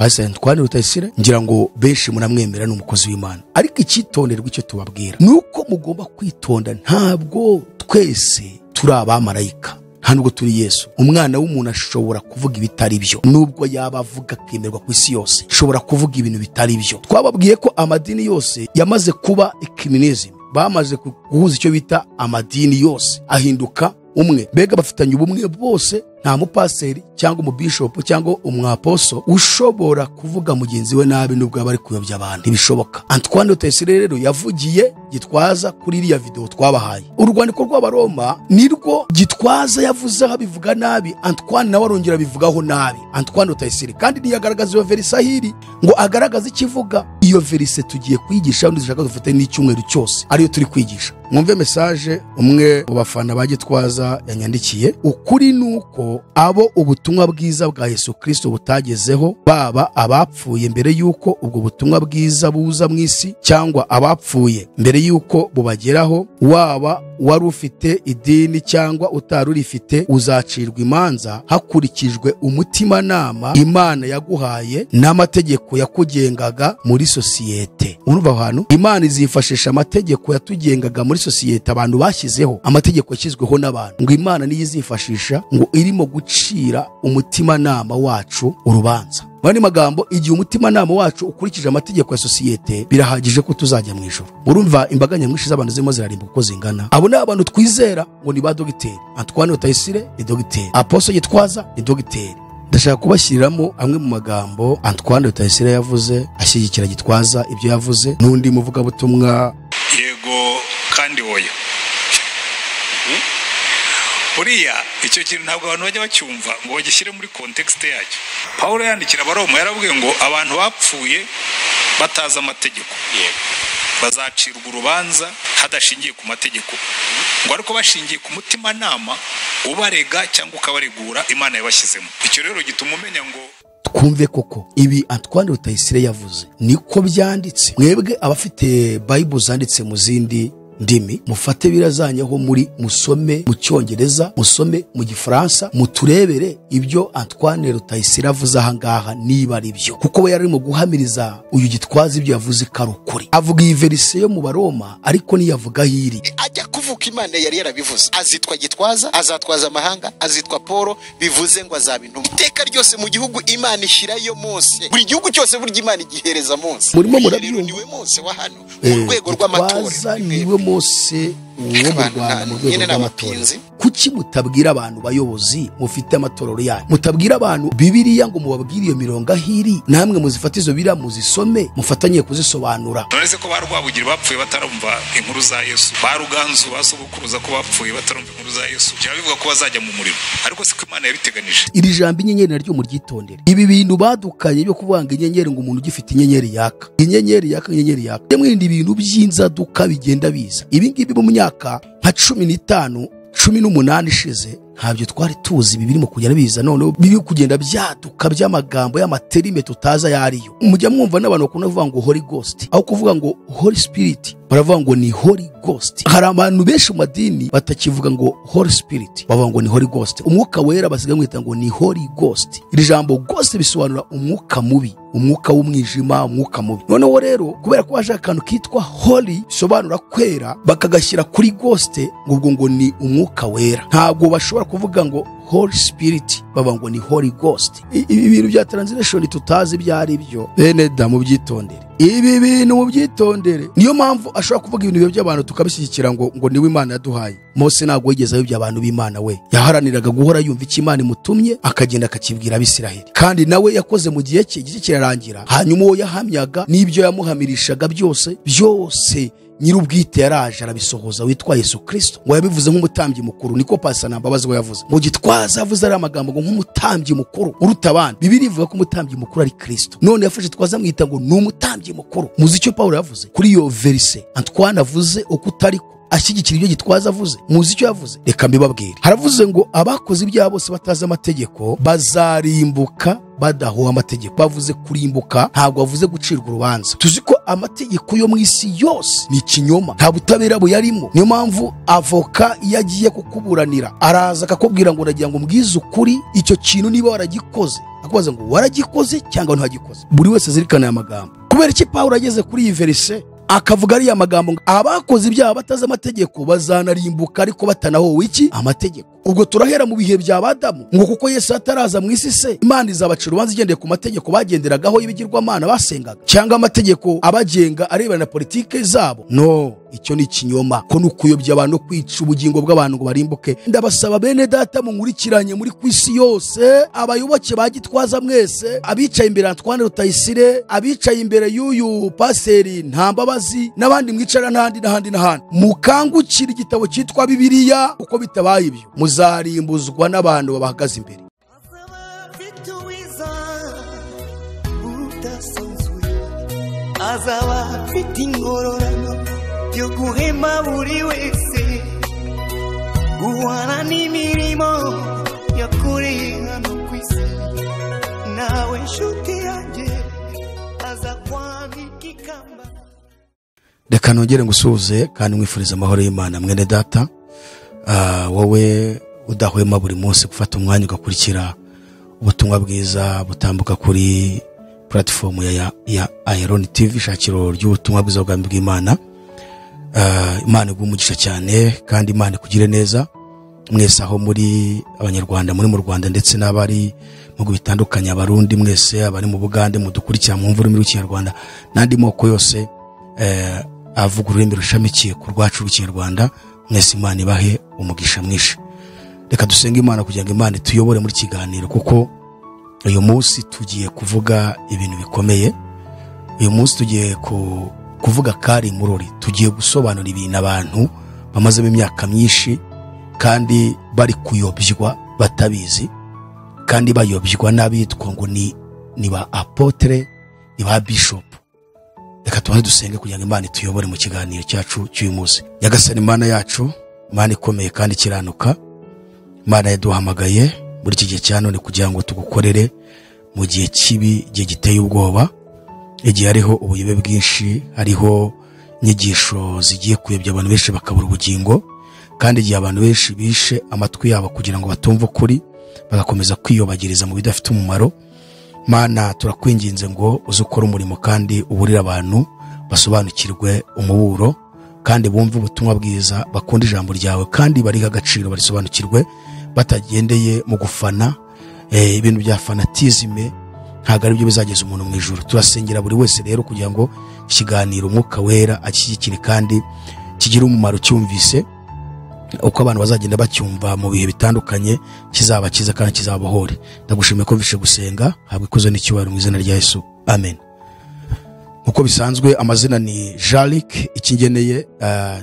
Pastor Antoine Rutayisire ngira ngo benshi muramwemera, ni umukozi w'Imana. Ariko icyitonderwa icyo tubabwira nuko mugomba kwitonda, ntabwo twese turi abamarayika, nta nubwo turi Yesu. Umwana w'umuntu ashobora kuvuga ibitari byo, nubwo yaba avuga akemerwa ku isi yose, ashobora kuvuga ibintu bitari byo. Twababwiye ko amadini yose yamaze kuba ecumenism, bamaze guhuza icyo bita amadini yose ahinduka umwe, mbega bafitanye ubumwe bose. Nta mupaseri cyangwa umubishopu cyangwa umwaposo ushobora kuvuga mugenzi we nabi nubwo yaba ari kuyobya abantu, ntibishoboka. Antoine Rutayisire rero yavugiye Gitwaza kuri iriya video twabahaye. Urwandiko rw'Abaroma nirwo Gitwaza yavuzeho abivuga nabi, Antoine nawe arongera abivugaho nabi. Antoine Rutayisire kandi ntiyagaragaza iyo verse ahiri ngo agaragaze ikivuga. Iyo verse tugiye kwigisha, undi dushaka dufate n'icyumweru cyose ariyo turi kwigisha. Mwumve message umwe mu bafana ba Gitwaza yanyandikiye. Ukuri nuko abo ubutumwa bwiza bwa Yesu Kristo butagezeho, baba abapfuye mbere yuko ubwo butumwa bwiza buza mu isi cyangwa abapfuye mbere yuko bubageraho, waba wari ufite idini cyangwa utari urifite, uzacirwa imanza hakurikijwe umutimanama Imana yaguhaye n'amategeko yakugengaga muri sosiyete. Urumva ahantu Imana izifashisha amategeko yatugengaga muri sosiyete abantu bashyizeho, amategeko yashyizweho n'abantu, ngo Imana niyo izifashisha ngo irimo gucira umutimanama wacu urubanza. Mani magambo, igihe umutimanama wacu ukurikije amategeko ya sosiyete birahagije ko tuzajya mu ijuru. Urumva imbaga nyamwinshi z'abantu zirimo zirarimba uko zingana. Abo ni abantu twizera ngo ni ba dogiteri. Antoine Rutayisire ni dogiteri, Apostle Gitwaza ni dogiteri. Ndashaka kubashyiriramo amwe mu magambo Antoine Rutayisire yavuze ashyigikira Gitwaza ibyo yavuze, n'undi muvugabutumwa. Yego kandi oya. Buriya icyo kintu ntabwo abantu bajya bacyumva ngo bagishyire muri context yacyo. Paulo yandikira Abaroma yarabwiye ngo abantu bapfuye batazi amategeko bazacirwa urubanza hadashingiye ku mategeko, ngo ariko bashingiye ku mutimanama ubarega cyangwa ukabaregura Imana yabashyizemo. Icyo rero gituma umenya ngo twumve koko ibi Antoine Rutayisire yavuze niko byanditse. Mwebwe abafite Bible zanditse mu zindi ndimi, mufate birazanyeho muri musome mu Cyongereza, musome mu Gifaransa, muturebere ibyo Antoine Rutayisire avuze aha ngaha niba ari byo, kuko we yarimo guhamiriza uyu Gitwaza ibyo yavuze karukuri. Avuga iyi verse yo mu Baroma ariko niyavuga hiri ajya kuvuka Imana yari yarabivuze, azitwa Gitwaza, azatwaza amahanga, azitwa Paul, bivuze ngo azaba intumwa iteka ryose mu gihugu. Imana ishyirayo Mose, buri gihugu cyose burya Imana igihereza Mose. Murimo murabyumva, niwe Mose wa hano mu rwego rw'amatorero, Mose wo mu Rwanda mu rwego rw'amatorero. Kuki mutabwira abantu bayobozi mufite amatorero yanyu, mutabwira abantu Bibiliya ngo mubabwire iyo mirongo ahiri, namwe muzifate izo biriya muzisome mufatanye kuzisobanura? None se ko ba Rwabugiri bapfuye batarumva inkuru za Yesu, ba Ruganzu basogokuruza ko bapfuye batarumva inkuru za Yesu, byaba bivuga ko bazajya mu muriro, ariko siko Imana yabiteganije. Iri jambo inyenyeri naryo muryitondere. Ibi bintu badukanye byo kuvanga inyenyeri ngo umuntu ugifite inyenyeri yaka, inyenyeri yaka, inyenyeri yaka, mwirinde ibintu by'inzaduka bigenda biza. Ibi ngibi mu myaka nka 15 18 ishize ntabyo twari tuzi, ibi birimo kugenda biza none biri kugenda byaduka by'amagambo y'amaterime tutaza yariyo. Mujya mwumva n'abantu bakunda kuvuga ngo Holy Ghost aho kuvuga ngo Holy Spirit, baravuga ngo ni Holy Ghost. Hari abantu benshi mu madini batakivuga ngo Holy Spirit, bavuga ngo ni Holy Ghost. Umwuka wera basigaye mwita ngo ni Holy Ghost. Iri jambo Ghost bisobanura umwuka mubi, umwuka w'umwijima, umwuka mubi. Noneho rero kubera ko haje akantu kitwa Holy bisobanura kwera, bakagashyira kuri Ghost ngo ngo ni umwuka wera. Ntabwo bashobora kuvuga ngo Holy Spirit, bavuga ngo ni Holy Ghost. Ibi bintu bya translation tutazi byari byo, bene da mubyitondere. Ibi bintu mubyitondere. Niyo mpamvu ashobora kuvuga ibintu by'abantu tukabishyigikira ngo ngo niwe Imana yaduhaye. Mose ntabwo yigeze ayobya abantu b'Imana, we yaharaniraga guhora yumva icyo Imana imutumye akagenda akakibwira Abisiraheli, kandi nawe yakoze mu gihe cye, igihe kirarangira. Hanyuma uwo yahamyaga n'ibyo yamuhamirishaga byose byose nyirubwite yaraje arabisohoza, witwa Yesu Kristo. Ngo yabivuze nk'umutambyi mukuru, niko Pastor Nambabazi we yavuze ngo Gitwaza avuze ari amagambo ngo nk'umutambyi mukuru uruta abandi. Bibiliya ivuga ko umutambyi mukuru ari Kristo, none yafashe Gitwaza amwita ngo ni umutambyi mukuru. Muzi icyo Paulo yavuze kuri iyo verse Antoine avuze uko utari Ashyigikira ibyo Gitwaza avuze. Muzi icyo yavuze? Reka mbibabwire. Haravuze ngo abakoze ibyaha bose batazi amategeko bazarimbuka badahuha amategeko. Bavuze kurimbuka, ntabwo bavuze gucirwa urubanza. Tuzi ko amategeko yo mu isi yose ni ikinyoma, nta butabera buyarimo. Niyo mpamvu avoka iyo agiye kukuburanira araza akakubwira ngo ndagira ngo mbwize ukuri icyo kintu niba waragikoze, akubaza ngo waragikoze cyangwa ntagikoze. Buri wese azirikana aya magambo. Kubera iki Pawulo ageze kuri iyi verse akavuga ariya magambo ngo abakoze ibyaha batazi amategeko bazanarimbuka ariko batanahowe iki? Amategeko. Ubwo turahera mu bihe bya Adamu, ngo kuko Yesu ataraza mu isi se Imana izabacira urubanza igendeye ku mategeko bagenderagaho y'ibigirwamana basengaga, cyangwa amategeko abagenga arebana na politike zabo? No, icyo ni ikinyoma, ko nukuyobya abantu, kwica ubugingo bw'abantu ngo barimbuke. Ndabasaba bene data munkurikiranye muri ku isi yose, abayoboke ba Gitwaza mwese, abicaye imbere Antoine Rutayisire, abicaye imbere y'uyu paseri Ntambabazi n'abandi mwicara n'ahandi n'ahandi n'ahandi, mukangukire igitabo cyitwa Bibiliya, uko bitabaye ibyo muzarimbuzwa n'abantu babahagaze imbere. Azaba afite ingororano yo guhema buri wese guhana n'imirimo yakoreye hano ku isi, nawe nshuti yanjye aza kwambika ikamba. Reka nongere ngusuhuze kandi mwifurize amahoro y'Imana mwene data, wowe udahwema buri munsi gufata umwanya ugakurikira ubutumwa bwiza butambuka kuri platform ya Iron TV, ishakiro ry'ubutumwa bwiza bw'Imana. Imana iguhe umugisha cyane kandi Imana ikugire neza mwese aho muri Abanyarwanda, muri mu Rwanda ndetse n'abari mu bihugu bitandukanye, Abarundi mwese, abari mu Bugande mudukurikira mwumva ururimi rw'Ikinyarwanda n'andi moko yose avuga ururimi rushamikiye ku rwacu rw'Ikinyarwanda, mwese Imana ibahe umugisha mwinshi. Reka dusenge Imana kugira ngo Imana ituyobore muri kiganiro, kuko uyu munsi tugiye kuvuga ibintu bikomeye. Uyu munsi tugiye kuvuga kari murori, tugiye gusobanura ibintu abantu bamazemo imyaka myinshi kandi bari kuyobywa batabizi, kandi bayobywa n'abitwa ngo ni ba apotre, ni ba bishop. Reka tubanze dusenge kugira ngo Imana ituyobore mu kiganiro cyacu cy'uyu munsi. Nyagasani Imana yacu, Imana ikomeye kandi ikiranuka, Imana yaduhamagaye muri iki gihe cya none kugira ngo tugukorere mu gihe kibi, igihe giteye ubwoba, igihe hariho ubuyobe bwinshi, hariho inyigisho zigiye kuyobya abantu benshi bakabura ubugingo, kandi igihe abantu benshi bishe amatwi yabo kugira ngo batumve ukuri, bagakomeza kwiyobagiriza mu bidafite umumaro. Mana, turakwinginze ngo uze ukore umurimo kandi uburire abantu basobanukirwe umuburo, kandi bumve ubutumwa bwiza, bakunde ijambo ryawe kandi barihe agaciro, barisobanukirwe batagendeye mu gufana ibintu bya fanatisme, ntabwo ari byo bizageza umuntu mu ijuru. Turasengera buri wese rero kugira ngo ikiganiro Umwuka Wera akishyigikire kandi kigire umumaro cyumvise, uko abantu bazagenda bacyumva mu bihe bitandukanye kizaba kiza kandi kizabohore. Ndagushimiye ko mvishe gusenga, habwe ikuzo n'icyubahiro mu izina rya Yesu, amen. Uko bisanzwe amazina ni Jalik Ikingeneye,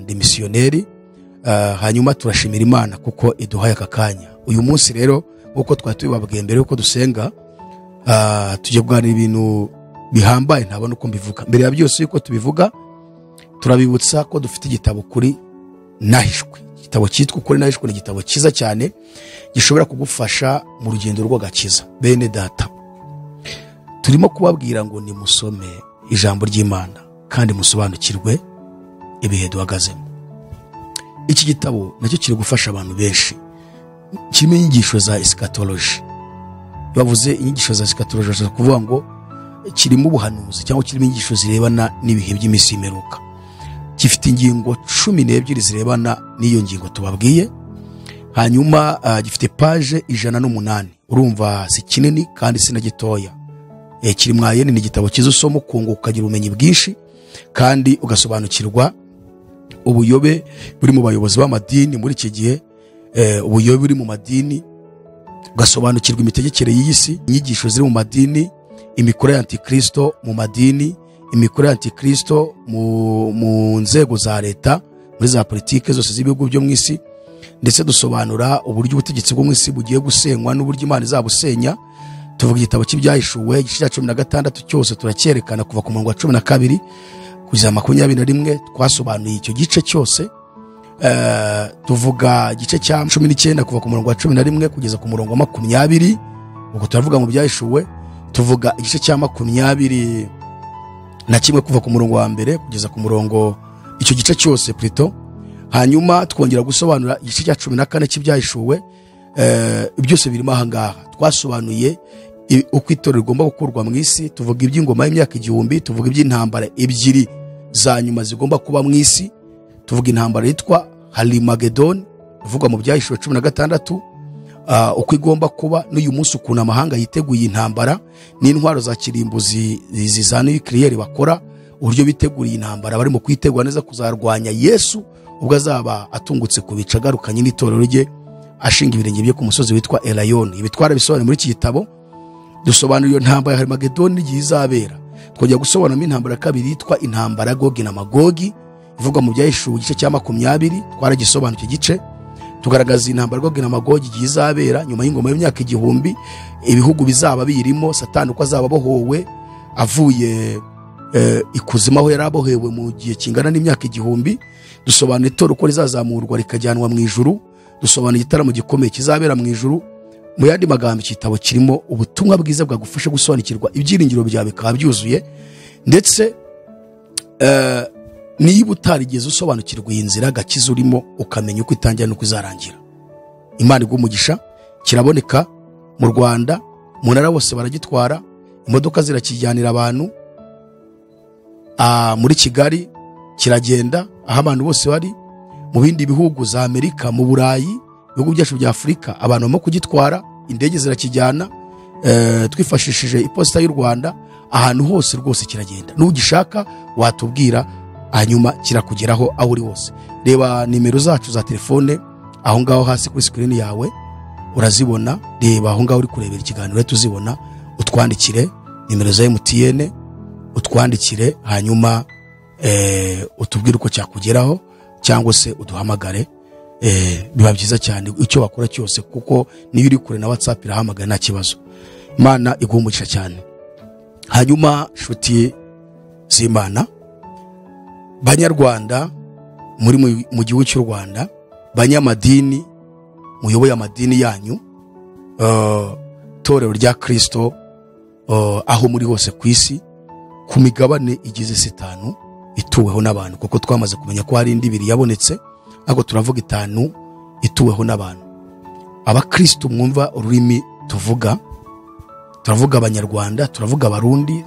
ndi missionnaire. Hanyuma turashimira Imana kuko iduhaye aka kanya. Uyu munsi rero uko twari tubibabwiye mbere yuko dusenga, tujye kuganira ibintu bihambaye ntabona uko mbivuga. Mbere ya byose yuko tubivuga, turabibutsa ko dufite igitabo kuri Nahishwe. Igitabo cyitwa Ukuri Nahishwe ni igitabo cyiza cyane gishobora kugufasha mu rugendo rw'agakiza. Bene data, turimo kubabwira ngo nimusome ijambo ry'Imana kandi musobanukirwe ibihe duhagazemo. Iki gitabo nacyo kiri gufasha abantu benshi, kirimo inyigisho za eschatology. Bavuze inyigisho za eschatology bashaka kuvuga ngo kirimo ubuhanuzi cyangwa kirimo inyigisho zirebana n'ibihe by'iminsi y'imperuka. Gifite ingingo 12 zirebana n'iyo ngingo tubabwiye. Hanyuma gifite page 108. Urumva si kinini kandi si na gitoya. Kiri mwayene, ni igitabo cyiza usoma ukunguka ukagira ubumenyi bwinshi kandi ugasobanukirwa ubuyobe buri mu bayobozi b'amadini muri iki gihe, ubuyobe buri mu madini, ugasobanukirwa imitegekere y'iyi si, inyigisho ziri mu madini, imikoro ya antikristo mu madini, imikoro ya antikristo mu nzego za leta, muri za politike zose z'ibihugu byo mu isi, ndetse dusobanura uburyo ubutegetsi bwo mu isi bugiye gusenywa n'uburyo Imana izabusenya. Tuvuga igitabo cy'Ibyahishuwe igice cya 16 cyose turacyerekana kuva ku murongo wa 12 kugeza 21. Twasobanuye icyo gice cyose. Tuvuga igice cya 19 kuva ku murongo wa 11 kugeza ku murongo wa 20, ubwo turavuga mu byahishuwe. Tuvuga igice cya 21 kuva ku murongo wa 1 kugeza ku murongo, icyo gice cyose plutôt. Hanyuma twongera gusobanura igice cya 14 cy'ibyahishuwe. Byose birimo aha ngaha. Twasobanuye uko itorero rigomba gukurwa mu isi, tuvuga iby'ingoma y'imyaka 1000, tuvuga iby'intambara ebyiri za nyuma zigomba kuba mu isi, tuvuga intambara yitwa Harimagedon ivugwa mu byahishuwe 16, uko igomba kuba n'uyu munsi, ukuntu amahanga yiteguye intambara n'intwaro za kirimbuzi za nucleaire bakora, uburyo biteguriye intambara, barimo kwitegura neza kuzarwanya Yesu ubwo azaba atungutse ku bica agarukanye n'itorero rye, ashinga ibirenge bye ku musozi witwa Elayon. Ibi twarabisobanuye muri iki gitabo, dusobanura iyo ntambara ya Harimagedon n'igihe izabera. Twongera gusobanuramo intambara ya kabiri yitwa intambara ya Gogi na Magogi ivugwa mu byahishuwe igice cya 20, twaragisobanuye icyo gice. Tugaragaza intambara ya Gogi na Magogi igihe izabera nyuma y'ingoma y'imyaka 1000, ibihugu bizaba birimo, Satani uko azaba abohowe avuye ikuzimu aho yari abohewe mu gihe kingana n'imyaka 1000. Dusobanura itorero uko rizazamurwa rikajyanwa mu ijuru, dusobanura igitaramo gikomeye kizabera mu ijuru. Mu yandi magambo, igitabo kirimo ubutumwa bwiza bwagufasha gusobanukirwa ibyiringiro byawe bikaba byuzuye, ndetse niba utarigeze usobanukirwa iyi nzira gakiza urimo, ukamenya uko itangira n'uko izarangira. Imana iguhe umugisha. Kiraboneka mu Rwanda, mu ntara bose baragitwara, imodoka zirakijyanira abantu. Muri Kigali kiragenda aho abantu bose bari, mu bindi bihugu za Amerika, mu Burayi, ibihugu byacu bya Afurika, abantu barimo kugitwara, indege zirakijyana, twifashishije iposita y'u Rwanda, ahantu hose rwose kiragenda. N'ugishaka watubwira, hanyuma kirakugeraho aho uri hose. Reba nimero zacu za telefone aho ngaho hasi kuri screen yawe urazibona, reba aho ngaho uri kurebera ikiganiro tuzibona, utwandikire nimero za MTN, utwandikire hanyuma utubwire uko cyakugeraho, cyangwa se uduhamagare. Biba byiza cyane icyo wakora cyose, kuko niyo uri kure na WhatsApp irahamagara nta kibazo. Imana iguhe umugisha cyane. Hanyuma nshuti z'Imana, Banyarwanda muri mu gihugu cy'u Rwanda, banyamadini muyoboye amadini yanyu, torero rya Kristo, aho muri hose ku isi, ku migabane igize 5 ituweho n'abantu, kuko twamaze kumenya ko hari indi ibiri yabonetse, ariko turavuga 5 ituweho n'abantu. Abakristo mwumva ururimi tuvuga, turavuga Abanyarwanda, turavuga Abarundi,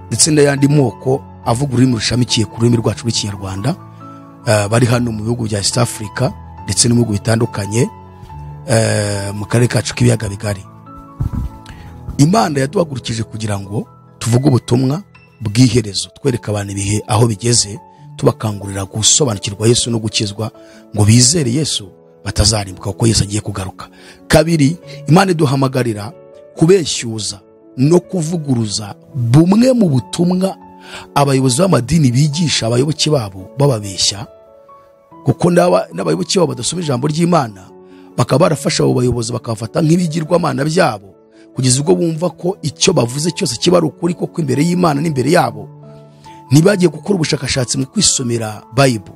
ndetse n'ayandi moko avuga ururimi rushamikiye ku rurimi rwacu rw'Ikinyarwanda, bari hano mu bihugu bya East Africa ndetse no mu bihugu bitandukanye, mu karere kacu k'ibiyaga bigari. Imana yaduhagurukije kugira ngo tuvuge ubutumwa bw'iherezo, twereka abantu ibihe aho bigeze, tubakangurira gusobanukirwa Yesu no gukizwa ngo bizere Yesu batazarimbuka, kuko Yesu agiye kugaruka. Kabiri, Imana iduhamagarira kubeshyuza no kuvuguruza bumwe mu butumwa abayobozi b'amadini bigisha abayoboke babo bababeshya, kuko n'abayoboke babo badasoma ijambo ry'Imana, bakaba barafasha abo bayobozi bakabafata nk'ibigirwamana byabo, kugeza ubwo bumva ko icyo bavuze cyose kiba ari ukuri koko imbere y'Imana n'imbere yabo. Ntibagiye gukora ubushakashatsi mu kwisomera Bible,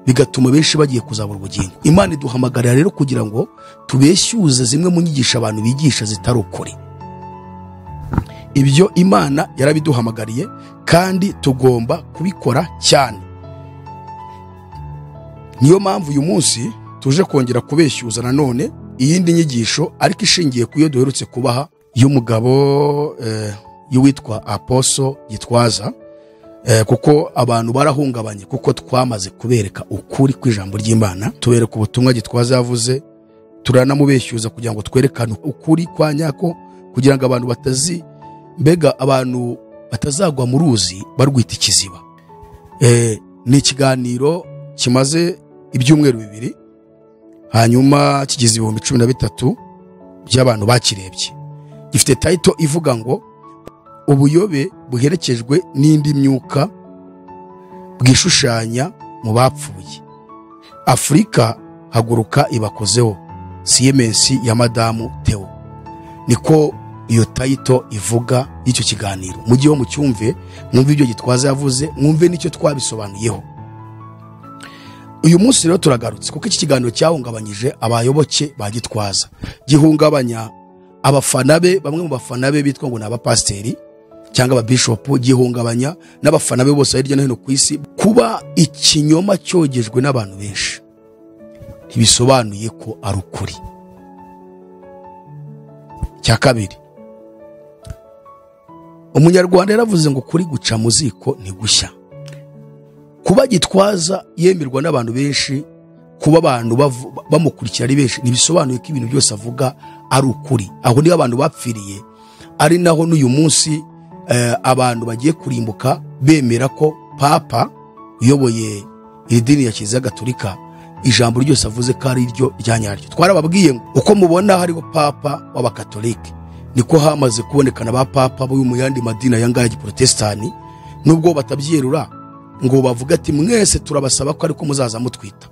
bigatuma benshi bagiye kuzabura ubugingo. Imana iduhamagarira rero kugira ngo tubeshyuze zimwe mu nyigisho abantu bigisha zitari ukuri. Ibyo Imana yarabiduhamagariye kandi tugomba kubikora cyane. Niyo mpamvu uyu munsi tuje kongera kubeshyuza nanone iyindi nyigisho, ariko ishingiye ku yo duherutse kubaha y'umugabo y'uwitwa Apostle Gitwaza, kuko abantu barahungabanye, kuko twamaze kubereka ukuri kw'ijambo ry'Imana, tubereka ubutumwa Gitwaza yavuze, turanamubeshyuza kugira ngo twerekane ukuri kwa nyako, kugira ngo abantu batazi, mbega abantu batazagwa mu ruzi barwita ikiziba. Ni ikiganiro kimaze ibyumweru 2, hanyuma kigize 13,000 by'abantu bakirebye. Gifite title ivuga ngo ubuyobe buherekejwe n'indi myuka bwishushanya mu bapfuye. Afrika haguruka ibakozeho, Siemens ya Madamu Theo. Niko iyo title ivuga y'icyo kiganiro. Mugiye mu cyumve, mwumve ibyo Gitwaza yavuze, mwumve n'icyo twabisobanuyeho. Uyu munsi rero turagarutse kuko iki kiganiro cyahungabanyije abayoboke ba Gitwaza, gihungabanya abafana be, bamwe mu bafana be bitwa ngo ni abapasiteri cyangwa ababishopu, gihungabanya n'abafana be bose hirya no hino ku isi. Kuba ikinyoma cyogejwe n'abantu benshi ntibisobanuye ko ari ukuri. Cya kabiri, Umunyarwanda yaravuze ngo kuri guca mu ziko ntigushya. Kuba Gitwaza yemerwa n'abantu benshi, kuba abantu bamukurikira ari benshi, ntibisobanuye ko ibintu byose avuga ari ukuri. Aho niho abantu bapfiriye, ari naho n'uyu munsi abantu bagiye kurimbuka bemera ko Papa uyoboye iri dini ya Kiliziya Gatolika ijambo ryose avuze ko ari ryo rya nyaryo. Twarababwiye ngo uko mubona hariho Papa w'Abakatolike, niko hamaze kubonekana ba Papa bo mu yandi madini aya ngaya ya Giprotestani, nubwo batabyerura ngo bavuga ati mwese turabasaba ko ariko muzaza mutwita,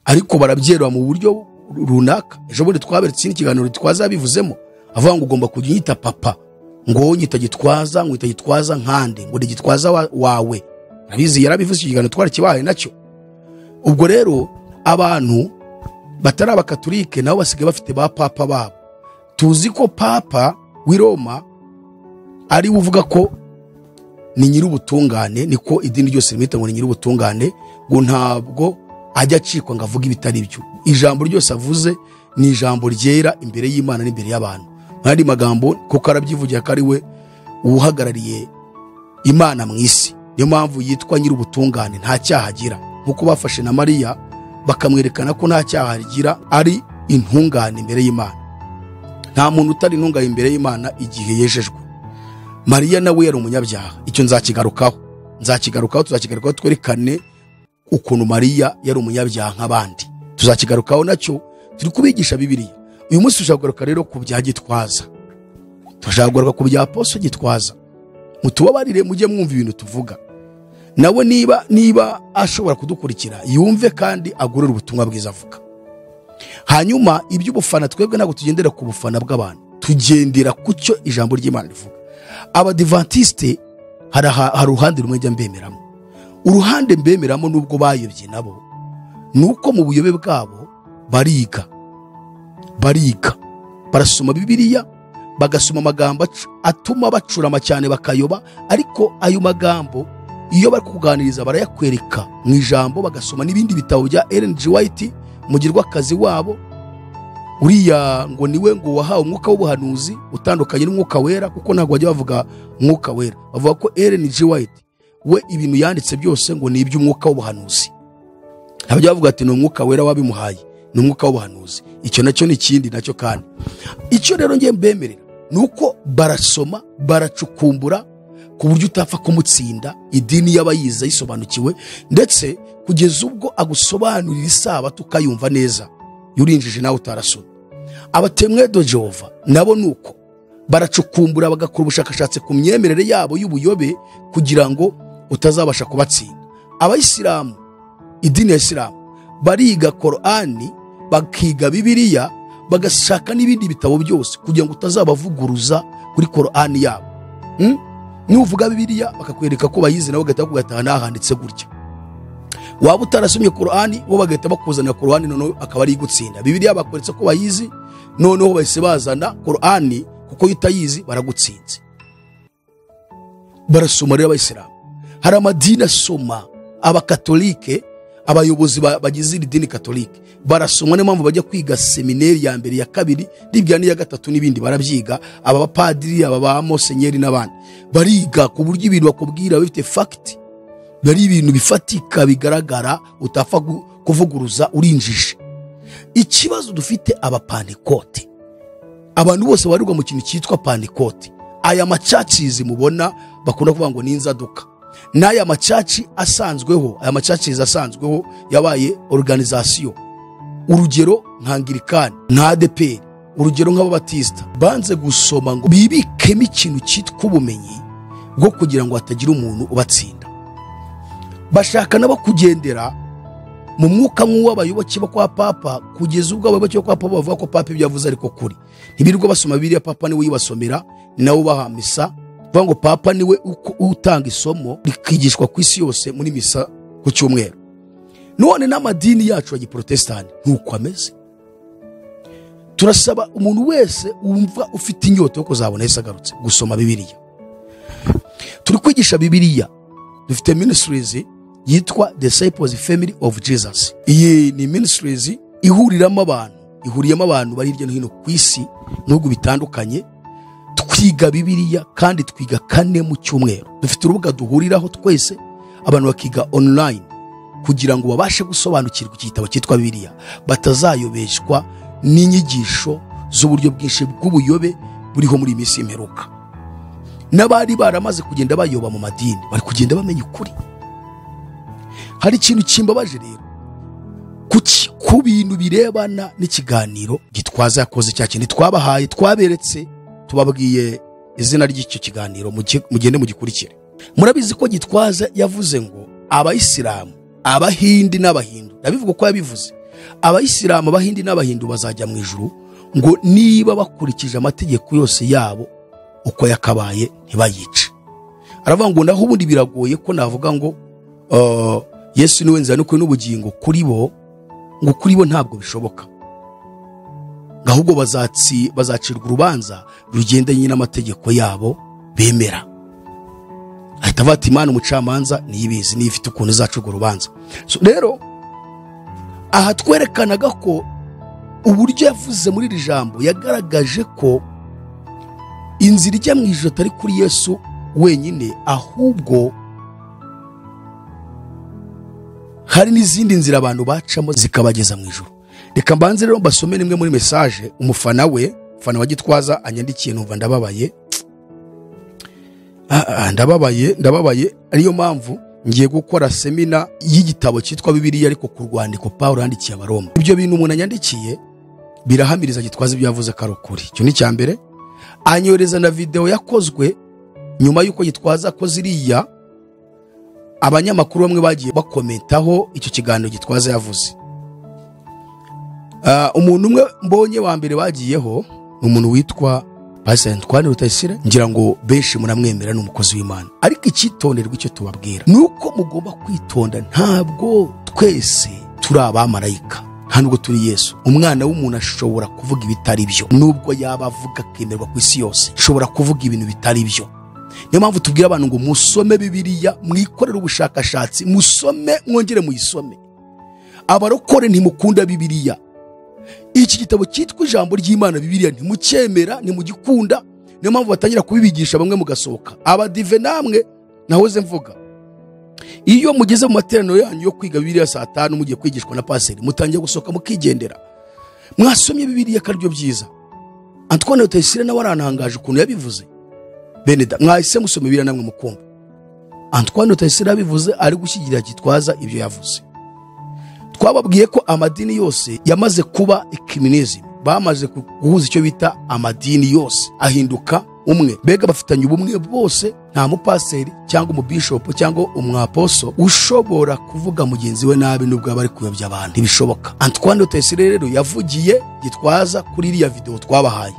ariko barabyerura mu buryo runaka. Ejo bundi twaberetse ikindi kiganiro twazabivuzemo, avuga ngo ugomba kujya unyita papa, ngo wowe unyita Gitwaza, ngo unyita Gitwaza nkande, ngo ni Gitwaza wawe. Arabizi, yarabivuze, iki kiganiro twarakibahaye nacyo. Ubwo rero abantu batari Abakatolike nabo basigaye bafite ba papa babo. Tuzi ko Papa w'i Roma ari we uvuga ko ni nyir'ubutungane, niko idini ryose rimwita ngo ni nyir'ubutungane, ngo ntabwo ajya acikwa ngo avuge ibitari byo. Ijambo ryose avuze ni ijambo ryera imbere y'Imana n'imbere y'abantu. Mu yandi magambo, kuko arabyivugira ko ari we uhagarariye Imana mu isi, niyo mpamvu yitwa nyir'ubutungane, nta cyaha agira. Nkuko bafashe na Mariya bakamwerekana ko nta cyaha agira, ari intungane imbere y'Imana. Nta muntu utari intungane imbere y'Imana igihe yejejwe. Mariya nawe yari umunyabyaha, icyo nzakigarukaho, tuzakigarukaho twerekane ukuntu Mariya yari umunyabyaha nk'abandi. Tuzakigarukaho nacyo, turi kubigisha Bibiliya. Uyu munsi tushaka kugaruka rero ku bya Gitwaza, turashaka kugaruka ku bya Apostle Gitwaza. Mutubabarire mujye mwumva ibintu tuvuga, nawe niba ashobora kudukurikira yumve kandi agorore ubutumwa bwiza avuga. Hanyuma iby'ubufana, twebwe ntabwo tugendera ku bufana bw'abantu, tugendera ku cyo ijambo ry'Imana rivuga. Abadivantiste hari uruhande rumwe njya mbemeramo. Uruhande mbemeramo nubwo bayobye nabo, nuko mu buyobe bwabo bariga, barasoma Bibiliya, bagasoma amagambo atuma bacurama cyane bakayoba, ariko ayo magambo iyo bari kuganiriza barayakwereka mu ijambo, bagasoma n'ibindi bitabo bya Ellen G. White, mugirwakazi wabo uriya ngo niwe ngo wahawe umwuka w'ubuhanuzi utandukanye n'umwuka wera, kuko ntabwo bajya bavuga umwuka wera, bavuga ko Ellen G. White we ibintu yanditse byose ngo ni iby'umwuka w'ubuhanuzi. Ntabwo bavuga ati ni umwuka wera wabimuhaye, ni umwuka w'ubuhanuzi. Icyo nacyo ni ikindi nacyo. Kandi icyo rero ngiye mbemerera ni uko barasoma, baracukumbura ku buryo utapfa kumutsinda. Idini y'abayize yisobanukiwe, ndetse kugeza ubwo agusobanurira isabato ukayumva neza, yurinjije nawe utarasoma. Abatemwedo Jehova nabo nuko baracukumbura, bagakora ubushakashatsi ku myemerere yabo y'ubuyobe kugira ngo utazabasha kubatsinda. Abayisilamu, idini ya Isilamu, bariga Korani, bakiga Bibiliya, bagashaka n'ibindi bitabo byose kugira ngo utazabavuguruza kuri Korani yabo. Nuvuga Bibiliya bakakwereka ko bayize, nabo bagahita bakugataha nahanditse gutya. Waba utarasomye Korani, bo bagahita bakuzanira Korani, noneho akaba ari igutsinda. Bibiliya bakweretse ko bayizi, noneho bahise bazana Korani, kuko iyo utayizi baragutsinze. Barasoma rero Abayisilamu. Hari amadini asoma, Abakatolike, abayobozi bagize iri dini Katolike barasoma, niyo mpamvu bajya kwiga seminari ya mbere, ya kabiri, n'ibya n'iya gatatu n'ibindi barabyiga. Aba bapadiri, aba ba monsenyeri n'abandi bariga ku buryo ibintu bakubwira bifite fact, bari ibintu bifatika bigaragara, utapfa kuvuguruza urinjije. Ikibazo dufite Abapantekote, abantu bose barirwa mu kintu cyitwa Pantekote. Aya macacizi mubona bakunda kuvuga ngo ni inzaduka, n'aya macaci asanzweho, aya macacizi asanzweho yabaye organisation. Urugero nka Anglikani, nka ADEPR, urugero nk'Ababatista, banze gusoma ngo bibikemo ikintu cyitwa ubumenyi bwo kugira ngo hatagira umuntu ubatsinda. Bashaka nabo kugendera mu mwuka nk'uw'abayoboke bo kwa Papa, kugeza ubwo abayoboke bo kwa Papa bavuga ko Papa ibyo yavuze ariko kuri. Ntibirirwa basoma Bibiliya, Papa niwe uyibasomera, ni nawe ubaha misa. Bavuga ngo Papa niwe utanga isomo rikigishwa ku isi yose muri misa ku cyumweru. None n'amadini yacu ya giprotestani ntuko ameze. Turasaba umuntu wese wumva ufite inyota yo kuzabona Yesu agarutse gusoma Bibiliya. Turi kwigisha Bibiliya, dufite ministries yitwa Disciples Family of Jesus. Iyi ni ministries ihuriramo abantu, ihuriyemo abantu bari hirya no hino ku isi mu bihugu bitandukanye. Twiga Bibiliya kandi twiga 4 mu cyumweru. Dufite urubuga duhuriraho twese, abantu bakiga online kugira ngo babashe gusobanukirwa iki gitabo cyitwa Bibiliya, batazayobeshwa n'inyigisho z'uburyo bwinshi bw'ubuyobe buriho muri iyi minsi y'imperuka. N'abari baramaze kugenda bayoba mu madini bari kugenda bamenya ukuri. Hari ikintu kimbabaje rero ku bintu birebana n'ikiganiro Gitwaza yakoze, cya kindi twabahaye, twaberetse, tubabwiye izina ry'icyo kiganiro, mugende mugikurikire. Murabizi ko Gitwaza yavuze ngo abayisilamu, abahindi n'abahindu, ndabivuga ko yabivuze, abayisilamu, abahindi n'abahindu bazajya mu ijuru ngo niba bakurikije amategeko yose yabo uko yakabaye ntibayice. Aravuga ngo naho ubundi biragoye ko navuga ngo Yesu niwe nzira n'ukuri n'ubugingo kuri bo, ngo kuri bo ntabwo bishoboka, ahubwo bazacirwa urubanza rugendanye n'amategeko yabo bemera. Ahita avuga ati Imana umucamanza niyibizi, niyo ifite ukuntu izacirwa urubanza. So, rero aha twerekanaga ko uburyo yavuze muri iri jambo yagaragaje ko inzira ijya mu ijuru atari kuri Yesu wenyine, ahubwo hari n'izindi nzira abantu bacamo zikabageza mu ijuru. Reka mbanze rero mbasome nimwe muri message umufana we, umufana wa Gitwaza anyandikiye, numva ndababaye. Ndababaye, ariyo mpamvu ngiye gukora semina y'igitabo cyitwa Bibiliya ariko ku rwandiko Paulo yandikiye Abaroma. Ibyo bintu umuntu anyandikiye birahamiriza Gitwaza ibyo yavuze ko ari ukuri. Icyo ni cya mbere. Anyohereza na video yakozwe nyuma y'uko Gitwaza akoze iriya, abanyamakuru bamwe bagiye bakomentaho icyo kiganiro Gitwaza yavuze. Umuntu umwe mbonye wa mbere bagiyeho ni umuntu witwa Pastor Antoine Rutayisire, ngira ngo benshi muramwemera, ni umukozi w'Imana. Ariko icyitonderwa icyo tubabwira nuko mugomba kwitonda, ntabwo twese turi abamarayika, nta nubwo turi Yesu. Umwana w'umuntu ashobora kuvuga ibitari byo, nubwo yaba avuga akemerwa ku isi yose, ashobora kuvuga ibintu bitari byo. Niyo mpamvu tubwira abantu ngo musome Bibiliya, mwikorere ubushakashatsi, musome mwongere muyisome. Abarokore ntimukunda Bibiliya. Iki gitabo cyitwa ijambo ry'Imana Bibiliya ntimucyemera, ntimugikunda. Niyo mpamvu batangira kubibigisha bamwe mugasohoka. Abadive namwe nahoze mvuga, iyo mugeze mu materaniro yanyu yo kwiga Bibiliya saa 5 mugiye kwigishwa na paseri, mutangiye gusohoka mukigendera. Mwasomye Bibiliya karyo byiza. Antoine Rutayisire nawe arantangaje ukuntu yabivuze. Beneda mwahise musoma Bibiliya namwe mukumva. Antoine Rutayisire yabivuze ari gushyigikira Gitwaza ibyo yavuze. Twababwiye ko amadini yose yamaze kuba ecumenism, bamaze guhuza icyo bita amadini yose ahinduka umwe, mbega bafitanye ubumwe bose. Nta mupaseri cyangwa umubishop cyangwa umwaposo ushobora kuvuga mugenzi we nabi nubwo aba ari kuyobya abantu, ntibishoboka. Antoine Rutayisire rero yavugiye Gitwaza kuri iriya video twabahaye.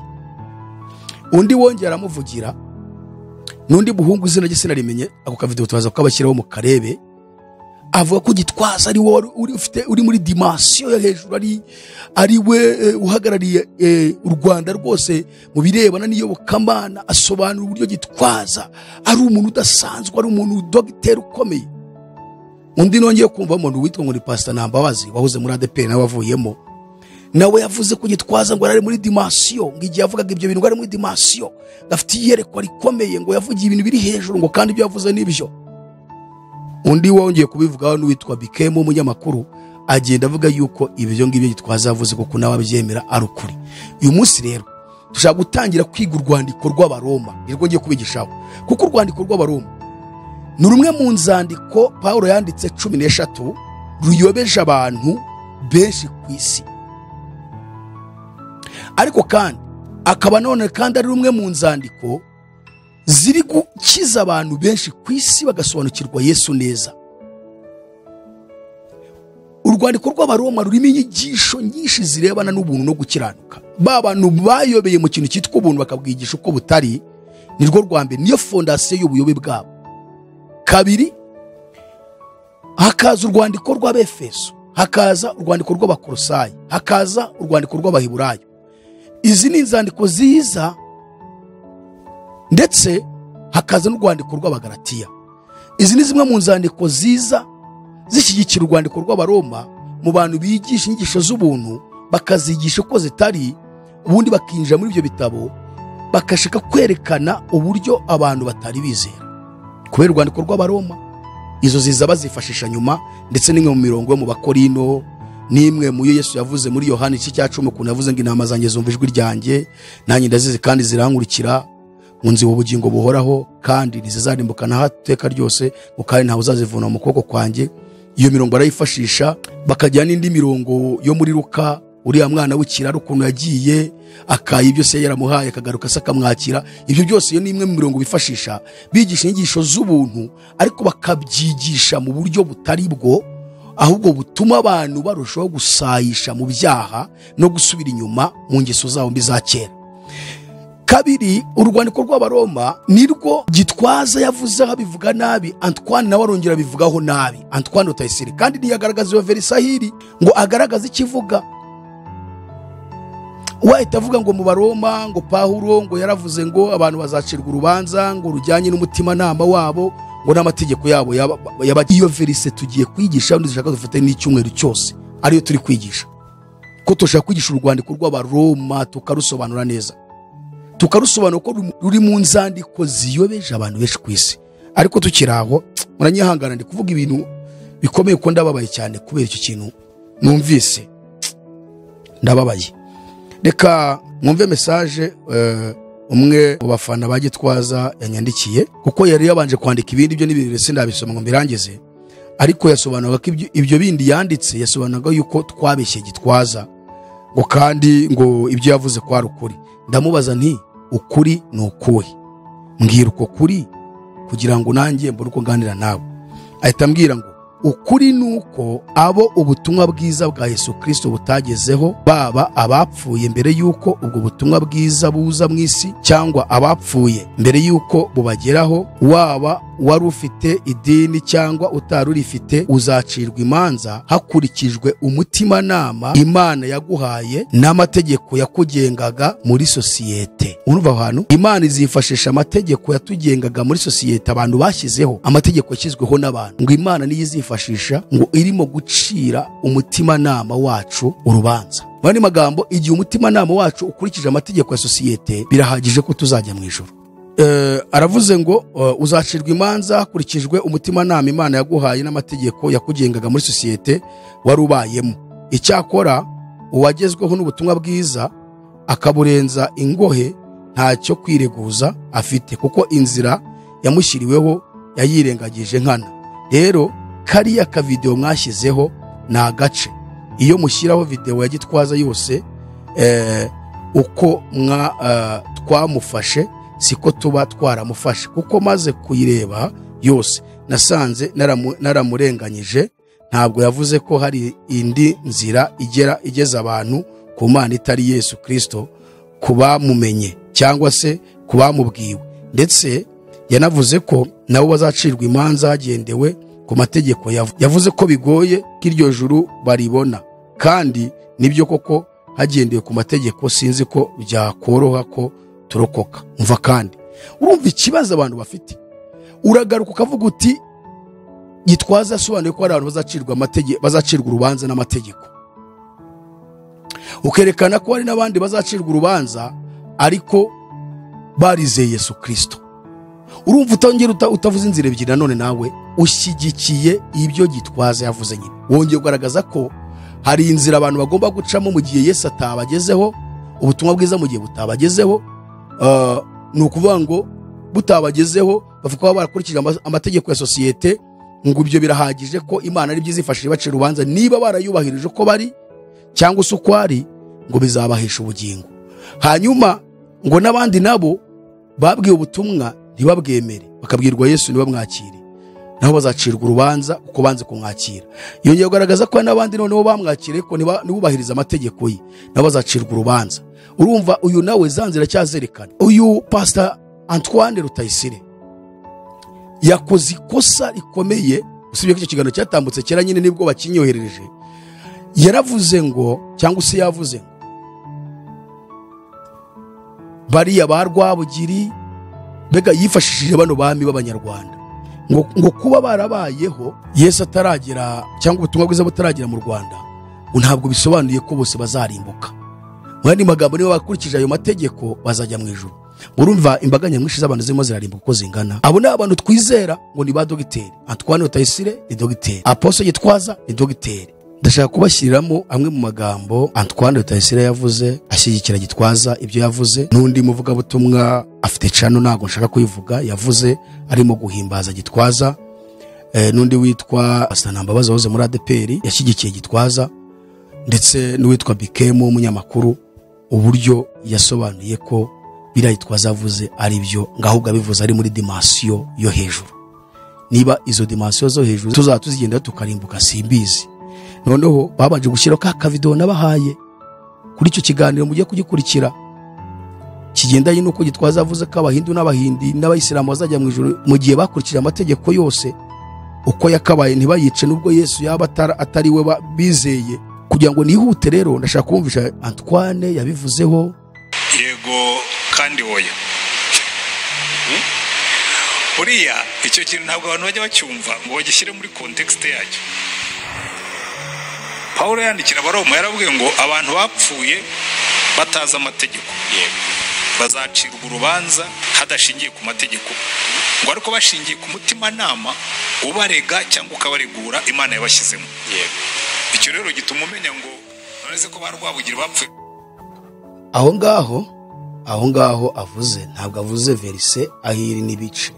Undi wongera aramuvugira n'undi muhungu izina rye sinarimenye, ako ka video tubaza kukabashyiraho mu karebe, avuga ko Gitwaza ari wowe uri muri dimension yo hejuru, ari we uhagarariye u Rwanda rwose mu birebana n'iyobokamana. Asobanura uburyo Gitwaza ari umuntu udasanzwe, ari umuntu dogiteri ukomeye. Undi nongeye kumva umuntu witwa ngo ni Pastor Nambabazi wahoze muri ADEPR nawe avuyemo, nawe yavuze ko Gitwaza ngo ari muri dimension, ngo igihe yavugaga ibyo bintu ngo ari muri dimension, afite iyerekwa rikomeye, ngo yavugiye ibintu biri hejuru, ngo kandi ibyo yavuze nibyo. Undi wongeye kubivugaho n'uwitwa Bikemo umunyamakuru, agenda avuga yuko ibyo ngibyo Gitwaza yavuze kuko nawe abyemera ari ukuri. Uyu munsi rero dushaka gutangira kwiga urwandiko rw'Abaroma, nirwo ngiye kubigishaho, kuko urwandiko rw'Abaroma ni rumwe mu nzandiko Paulo yanditse 13 ruyobeje abantu benshi ku isi. Ariko kandi akaba none kandi ari rumwe mu nzandiko ziri gukiza abantu benshi ku isi bagasobanukirwa Yesu neza. Urwandiko rw'Abaroma rurimo inyigisho nyinshi zirebana n'ubuntu no gukiranuka. Ba bantu bayobeye mu kintu cyitwa ubuntu bakabwigisha uko butari, nirwo rwa mbere, niyo fondasiyo y'ubuyobe bwabo. Kabiri, Hakaza urwandiko rw'Abefeso, hakaza urwandiko rw'Abakolosayi, hakaza urwandiko rw'Abaheburayo. Izi ni inzandiko ziza, ndetse hakaza n'urwandiko rw'Abagalatiya. Izi ni zimwe mu nzandiko ziza zishyigikira urwandiko rw'Abaroma mu bantu bigisha inyigisho z'ubuntu, bakazigisha uko zitari, ubundi bakinjira muri ibyo bitabo bakashaka kwerekana uburyo abantu batari bizera kubera urwandiko rw'Abaroma. Izo ziza bazifashisha nyuma, ndetse n'imwe mu mirongo yo mu Bakorino, n'imwe mu yo Yesu yavuze muri Yohana igice cya 10, ukuntu yavuze ngo intama zanjye zumva ijwi ryanjye, nanjye ndazizi kandi zirankurikira, ngo nzi ubugingo buhoraho kandi ntizizarimbuka na hato iteka ryose, ngo kandi ntawe uzazivuna mu kuboko kwanjye. Iyo mirongo barayifashisha, bakajya n'indi mirongo yo muri Luka, uriya mwana w'ikiraro ukuntu yagiye akaye ibyo se yaramuhaye akagaruka se akamwakira. Ibyo byose iyo ni imwe mu mirongo bifashisha bigisha inyigisho z'ubuntu, ariko bakabyigisha mu buryo butari bwo, ahubwo butuma abantu barushaho gusayisha mu byaha no gusubira inyuma mu ngeso zabo mbi za kera. Kabiri, urwandiko rw'Abaroma nirwo Gitwaza yavuzeho abivuga nabi, Antoine nawe arongera abivugaho nabi, Antoine Rutayisire, kandi ntiyagaragaza iyo verisahiri ngo agaragaze ikivuga. Wahita avuga ngo mu Baroma ngo Pawulo ngo yaravuze ngo abantu bazacirwa urubanza ngo rujyanye n'umutimanama wabo ngo n'amategeko yabo yaba. Iyo verise tugiye kwigisha, ndashaka dufate n'icyumweru cyose ariyo turi kwigisha, ko tushaka kwigisha urwandiko rw'Abaroma tukarusobanura neza, tukarusobanura ko ruri mu nzandiko ziyobeje abantu benshi ku isi. Ariko tukiraho muranyihangana, ndi kuvuga ibintu bikomeye ko ndababaye cyane kubera icyo kintu numvise, ndababaye. Reka mwumve message umwe mu bafana ba Gitwaza yanyandikiye, kuko yari yabanje kwandika ibindi byo n'ibindi sindabisoma ngo mbirangize, ariko yasobanuraga ko ibyo bindi yanditse yasobanuraga yuko twabeshye Gitwaza, ngo kandi ngo ibyo yavuze ko ari ukuri. Ndamubaza nti ukuri ni ukuhe? Mbwira uko kuri kugira ngo nanjye mbone uko nganira nawe. Ahita ambwira ngo ukuri nuko abo ubutumwa bwiza bwa Yesu Kristo butagezeho, baba abapfuye mbere yuko ubwo butumwa bwiza buza mu isi, cyangwa abapfuye mbere yuko bubageraho, waba wari ufite idini cyangwa utari urifite, uzacirwa imanza hakurikijwe umutimanama Imana yaguhaye n'amategeko yakugengaga muri sosiyete. Urumva aho hantu Imana izifashisha amategeko yatugengaga muri sosiyete abantu bashyizeho, amategeko yashyizweho n'abantu, ngo Imana niyo izifashisha ngo irimo gucira umutimanama wacu urubanza. Mu yandi magambo, igihe umutimanama wacu ukurikije amategeko ya sosiyete, birahagije ko tuzajya mu ijuru. Aravuze ngo uzacirwa imanza hakurikijwe umutimanama Imana yaguhaye n'amategeko yakugengaga muri sosiyete wari ubayemo. Icyakora uwagezweho n'ubutumwa bwiza akaburenza ingohe ntacyo kwireguza afite, kuko inzira yamushyiriweho yayirengagije nkana. Rero kariya ka video mwashyizeho ni agace. Iyo mushyiraho video ya Gitwaza yose uko twamufashe siko tuba twaramufashe, kuko maze kuyireba yose nasanze naramurenganyije. Ntabwo yavuze ko hari indi nzira igeza abantu ku Mana itari Yesu Kristo kubamumenye cyangwa se kubamubwiwe, ndetse yanavuze ko nabo bazacirwa imanza hagendewe ku mategeko. Yavuze ko bigoye ko iryo juru baribona, kandi nibyo koko hagendewe ku mategeko sinzi ko byakoroha ko turokoka. Umva kandi urumva ikibazo abantu bafite. Uragaruka ukavuga uti Gitwaza asobanuye ko hari abantu bazacirwa amategeko, bazacirwa urubanza n'amategeko, ukerekana ko hari n'abandi bazacirwa urubanza ariko barizeye Yesu Kristo. Urumva utongera utavuze inzira ebyiri, nanone nawe ushyigikiye ibyo Gitwaza yavuze nyine. Wongeye kugaragaza ko hari inzira abantu bagomba gucamo mu gihe Yesu atabagezeho, ubutumwa bwiza mu gihe butabagezeho. Ni ukuvuga ngo butabagezeho bavuga ko barakurikije amategeko ya sosiyete, ngo ibyo birahagije ko Imana ari byizifashije bacira urubanza niba barayubahirije uko bari cyangwa se uko ari, ngo bizabahesha ubugingo. Hanyuma ngo n'abandi nabo babwiye ubutumwa ntibabwemere, bakabwirwa Yesu ntibamwakire, nabo bazacirwa urubanza uko banze kumwakira. Yongeye kugaragaza ko n'abandi noneho bamwakire ko ntibubahiriza amategeko ye, nabo bazacirwa urubanza. Urumva uyu nawe zanzira cyazerekana. Uyu Pastor Antoine Rutayisire yakoze ikosa rikomeye Usibye ko icyo kiganiro cyatambutse kera nyine nibwo bakinyoherereje, yaravuze ngo, cyangwa se yavuze ngo bariya ba Rwabugiri, mbega yifashishije bano bami b'Abanyarwanda ngo kuba barabayeho Yesu ataragera cyangwa ubutumwa bwiza butaragera mu Rwanda, ntabwo bisobanuye ko bose bazarimbuka. Mu yandi magambo, niba bakurikije ayo mategeko bazajya mu ijuru. Murumva imbaga nyamwinshi z'abantu zirimo zirarimbuka uko zingana. Abo ni abantu twizera ngo ni ba dogiteri. Antoine Rutayisire ni dogiteri, Apostle Gitwaza ni dogiteri. Ndashaka kubashyiriramo amwe mu magambo Antoine Rutayisire yavuze ashyigikira Gitwaza ibyo yavuze, n'undi muvugabutumwa afite cano ntabwo nshaka kuyivuga yavuze arimo guhimbaza Gitwaza, n'undi witwa Asanambabazi wahoze muri ADPR yashyigikiye Gitwaza, ndetse n'uwitwa Bikemu w'umunyamakuru, uburyo yasobanuye ko biriya Gitwaza avuze ari byo, ngo ahubwo abivuze ari muri dimensiyo yo hejuru. Niba izo dimensiyo zo hejuru tuzaba tuzigenda tukarimbuka simbizi. Noneho babanje gushyiraho ka kavideo nabahaye kuri icyo kiganiro, mugiye kugikurikira, kigendanye n'uko Gitwaza avuze ko Abahindu n'Abahindi n'Abayisilamu bazajya mu ijuru mu gihe bakurikije amategeko yose uko yakabaye, ntibayice nubwo Yesu yaba atari we bizeye. Kugira ngo nihute rero, ndashaka kumvisha Antoine yabivuzeho. Yego kandi oya. Buriya icyo kintu ntabwo abantu bajya bacyumva ngo bagishyire muri context yacyo. Pawulo yandikira Abaroma yarabwiye ngo abantu bapfuye batazi amategeko bazacirwa urubanza hadashingiye ku mategeko, ngo ariko bashingiye ku mutimanama ubarega cyangwa ukabaregura Imana yabashyizemo. Icyo rero gituma umenya ngo nonese ko ba Rwabugiri bapfuye. Aho ngaho avuze, ntabwo avuze verise ahiri n'ibice.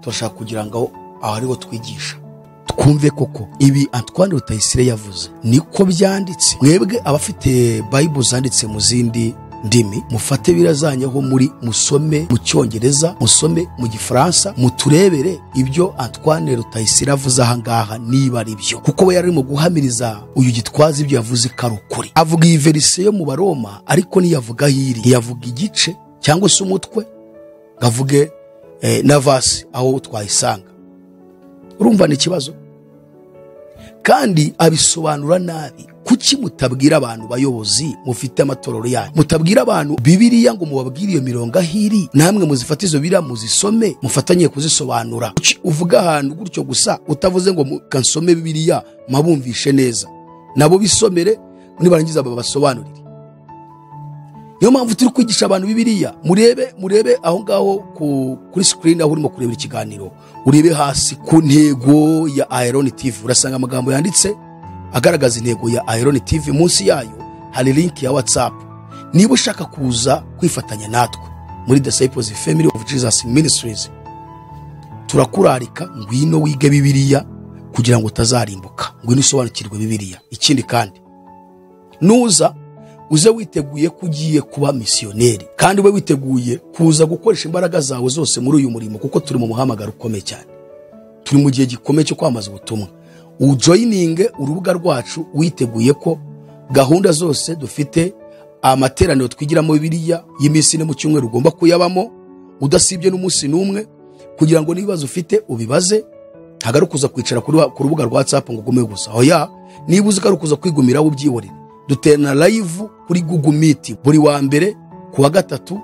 Turashaka kugira ngo aho ariho twigisha twumve koko ibi Antoine Rutayisire yavuze niko byanditse. Mwebwe abafite Bible zanditse mu zindi ndimi, mufate birazanyeho muri musome mu Cyongereza, musome mu Gifaransa, muturebere ibyo Antoine Rutayisire avuze aha ngaha niba ari byo, kuko we yarimo guhamiriza uyu Gitwaza ibyo yavuze karukuri. Avuga iyi verise yo mu Baroma, ariko ntiyavuga hiri, ntiyavuga igice cyangwa se umutwe, ngavuge na vasi aho twayisanga. Urumva ni ikibazo, kandi abisobanura nabi. Kuki mutabwira abantu bayobozi mufite amatorero yanyu, mutabwira abantu Bibiliya ngo mubabwire iyo mirongo ahiri, namwe muzifate izo Bibiliya muzisome, mufatanye kuzisobanura? Kuki uvuga ahantu gutyo gusa utavuze ngo kansome Bibiliya mabumvishe neza, nabo bisomere nibarangiza babasobanurire? Niyo mpamvu turi kwigisha abantu Bibiliya. Murebe aho ngaho kuri screen aho urimo kurebera ikiganiro, urebe hasi ku ntego ya Iron TV, urasanga amagambo yanditse agaragaza intego ya Iron TV. Munsi yayo hari link ya WhatsApp. Niba ushaka kuza kwifatanya natwe muri Disciples Family of Jesus Ministries, turakurarika ngwino wige Bibiliya kugira ngo utazarimbuka, ngwino usobanukirwe Bibiliya. Ikindi kandi, nuza uze witeguye ko ugiye kuba misiyoneri, kandi ube witeguye kuza gukoresha imbaraga zawe zose muri uyu murimo, kuko turi mu muhamagaro ukomeye cyane, turi mu gihe gikomeye cyo kwamamaza ubutumwa. Ujoyininge urubuga rwacu witeguye ko gahunda zose dufite, amateraniro twigiramo Bibiliya y'iminsi ine mu cyumweru ugomba kuyabamo udasibye n'umunsi n'umwe, kugira ngo n'ibibazo ufite ubibaze. Ntabwo ari ukuza kwicara ku rubuga rwa WhatsApp ngo ugume gusa, oya. Niba uzi ko ari ukuza kwigumira ubyihorere. Duterana live kuri Google Meet buri wa mbere, ku wa gatatu,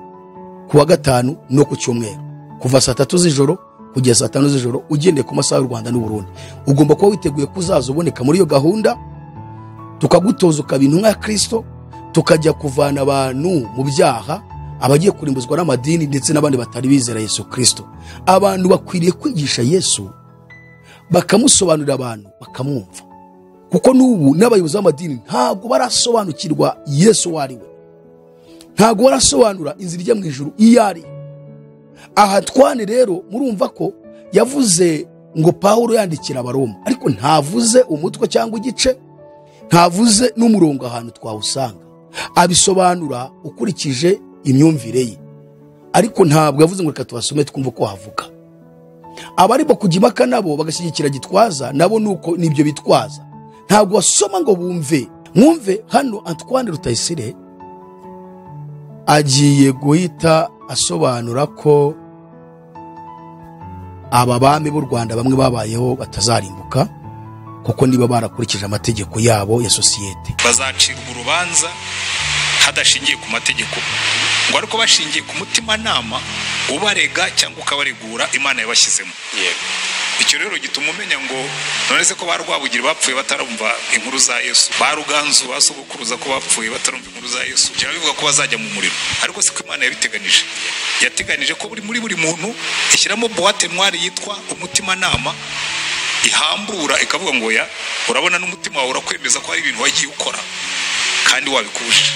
ku wa gatanu no ku cyumweru, kuva saa 3 z'ijoro kugeza saa 5 z'ijoro, ugendeye ku masaha y'u Rwanda n'u Burundi. Ugomba kuba witeguye kuzaza uboneka muri iyo gahunda, tukagutoza ukaba intumwa ya Kristo, tukajya kuvana abantu mu byaha, abagiye kurimbuzwa n'amadini ndetse n'abandi batari bizera Yesu Kristo. Abantu bakwiriye kwigisha Yesu, bakamusobanurira abantu bakamwumva, kuko n'ubu n'abayobozi b'amadini ntabwo barasobanukirwa Yesu uwo ari we, ntabwo barasobanura inzira ijya mu ijuru iyo ari. Aha Twane rero murumva ko yavuze ngo Pawulo yandikira Abaroma, ariko ntavuze umutwe cyangwa igice, ntavuze n'umurongo ahantu twawusanga. Abisobanura ukurikije imyumvire ye, ariko ntabwo yavuze ngo reka tubasome twumve uko havuga. Abarimo kujya impaka nabo bagashyigikira Gitwaza, nabo nuko nibyo bitwaza, ntabwo basoma ngo bumve. Mwumve hano Antoine Rutayisire agiye guhita asobanura ko Aba bami b'u Rwanda bamwe babayeho batazarimbuka, kuko niba barakurikije amategeko yabo ya sosiyete bazacirwa urubanza hadashingiye ku mategeko, ngo ariko bashingiye ku mutimanama ubarega cyangwa ukabaregura Imana yabashyizemo. Yego. Icyo rero gituma umenya ngo none se ko ba Rwabugiri bapfuye batarumva inkuru za Yesu, ba Ruganzu ba sogokuruza ko bapfuye batarumva inkuru za Yesu, byaba bivuga ko bazajya mu muriro. Ariko siko Imana yabiteganije. Yateganije ko buri muri buri muntu ishyiramo boîte noire yitwa umutimanama, ihambura ikavuga ngo ya urabona n'umutima wawe urakwemeza ko hari ibintu wagiye ukora kandi wabikubujije.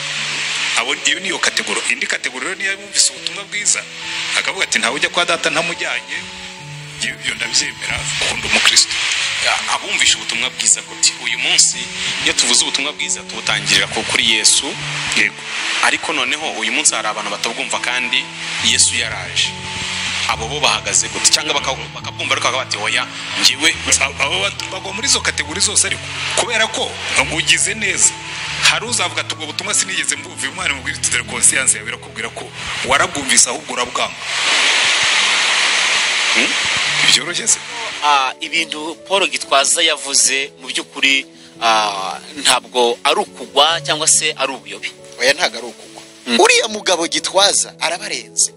Abo iyo niyo kategori. Indi kategori rero niyo yumvise ubutumwa bwiza akavuga ati ntawe ujya kwa data ntamujyanye, ibyo ndabyemera ukunda umukristo. Abumvisha ubutumwa bwiza gute? Uyu munsi iyo tuvuze ubutumwa bwiza tubutangirira kuri Yesu. Yego. Ariko noneho uyu munsi hari abantu batabwumva kandi Yesu yaraje. Abo bo bahagaze gute? Cyangwa bakabwumva ariko bati oya ngiwe. Abo bagwa muri izo kategori zose, ariko kubera ko ugize neza hari uzavuga ati ubwo butumwa sinigeze mbumva. Umwana mubwira ati dore conscience yawe irakubwira ko warabwumvise ahubwo urabwanga. Byoroshye se? Ibintu Paul Gitwaza yavuze mu by'ukuri ntabwo ari ukugwa cyangwa se ari ubuyobe. Oya, ntabwo ari ukugwa. Uriya mugabo Gitwaza arabarenze.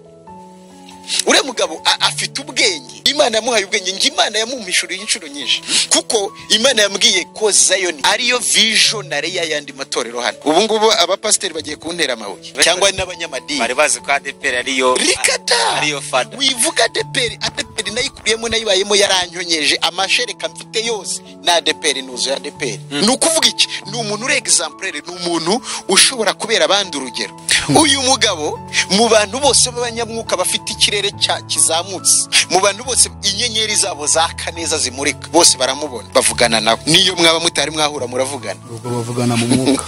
Uriya mugabo afite ubwenge. Imana yamuhaye ubwenge, nge Imana yamumpishuriye inshuro nyinshi, kuko Imana yambwiye ko Zion ariyo visionary y'ayandi matorero hano. Ubu ngubu abapasiteri bagiye kuntera amabuye cyangwa n'abanyamadini bari bazi ko ADEPR ariyo rikata, ariyo fada. Wivuga ADEPR, ADEPR nayikuriyemo nayibayemo yaranyonyeje, amashereka mfite yose na ADEPR, nuzuye ADEPR. Ni ukuvuga iki? Ni umuntu uri exemplaire, ni umuntu ushobora kubera abandi urugero. Uyu mugabo mu bantu bose b'abanyamwuka bafite ikirere kizamutse, mu bantu bose inyenyeri zabo zaka neza zimurika, bose baramubona bavugana nawe. Niyo mwaba mutari mwahura muravugana, ubwo bavugana mu mwuka.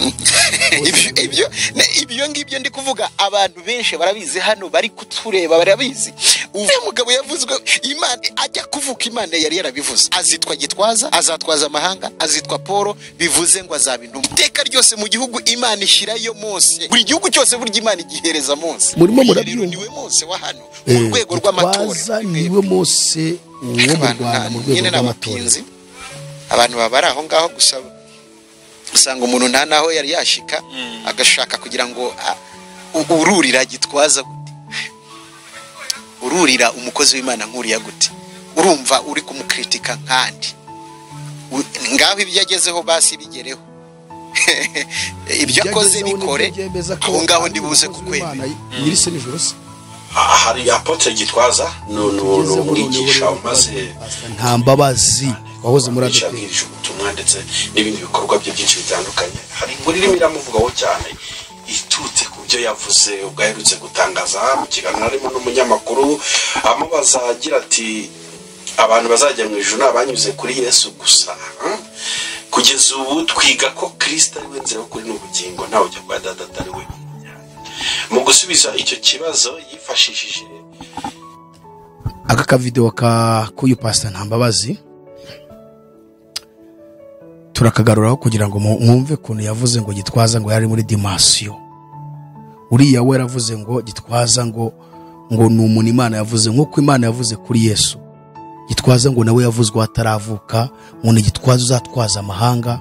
Ibyo ngibyo ndi kuvuga abantu benshi barabizi hano, bari kutureba barabizi. Uyu mugabo yavuzwe Imana ajya kuvuka, Imana yari yarabivuze. Azitwa Gitwaza, azatwaza amahanga, azitwa Paul, bivuze ngo azaba intumwa. Iteka ryose mu gihugu Imana ishyirayo Mose. Buri gihugu cyose burya Imana igihereza Mose. Murimo murabyumva, niwe Mose wa hano mu rwego rw'amatorero, niwe Mose wo mu Rwanda mu rwego rw'amatorero. Abantu baba aho ngaho gusa usanga umuntu nta naho yari yashika agashaka kugira ngo ururira Gitwaza gute, ururira umukozi w'Imana nkuriya gute, urumva uri kumukritika nkandi ngaho ibyo agezeho basi bigereho, ibyo akoze bikore, aho ngaho ndibuze kukwemera. Nyirise nijoro se hari Apotre Gitwaza n'umwigisha umaze nta mbabazi wahoze muri ADEPR ubutumwa ndetse n'ibindi bikorwa bye byinshi bitandukanye. Hari inkuru irimo iramuvugaho cyane iturutse ku byo yavuze ubwo aherutse gutangaza mu kiganiro harimo n'umunyamakuru amubaza agira ati abantu bazajya mu ijuru abanyuze kuri Yesu gusa. Kugeza ubu twiga ko Kristo ari we nzira y'ukuri n'ubugingo, ntawe ujya kwa Data atari we. Mu gusubiza icyo kibazo yifashishije aka kavideo ka kuyu Pastor Ntambabazi, turakagaruraho kugira ngo mwumve kuntu yavuze ngo Gitwaza ngo yari muri dimension. Uriya we yaravuze ngo Gitwaza ngo ni umuntu Imana yavuze nkuko Imana yavuze kuri Yesu. Gitwaza ngo nawe yavuzwe ataravuka, ngo ni Gitwaza uzatwaza amahanga,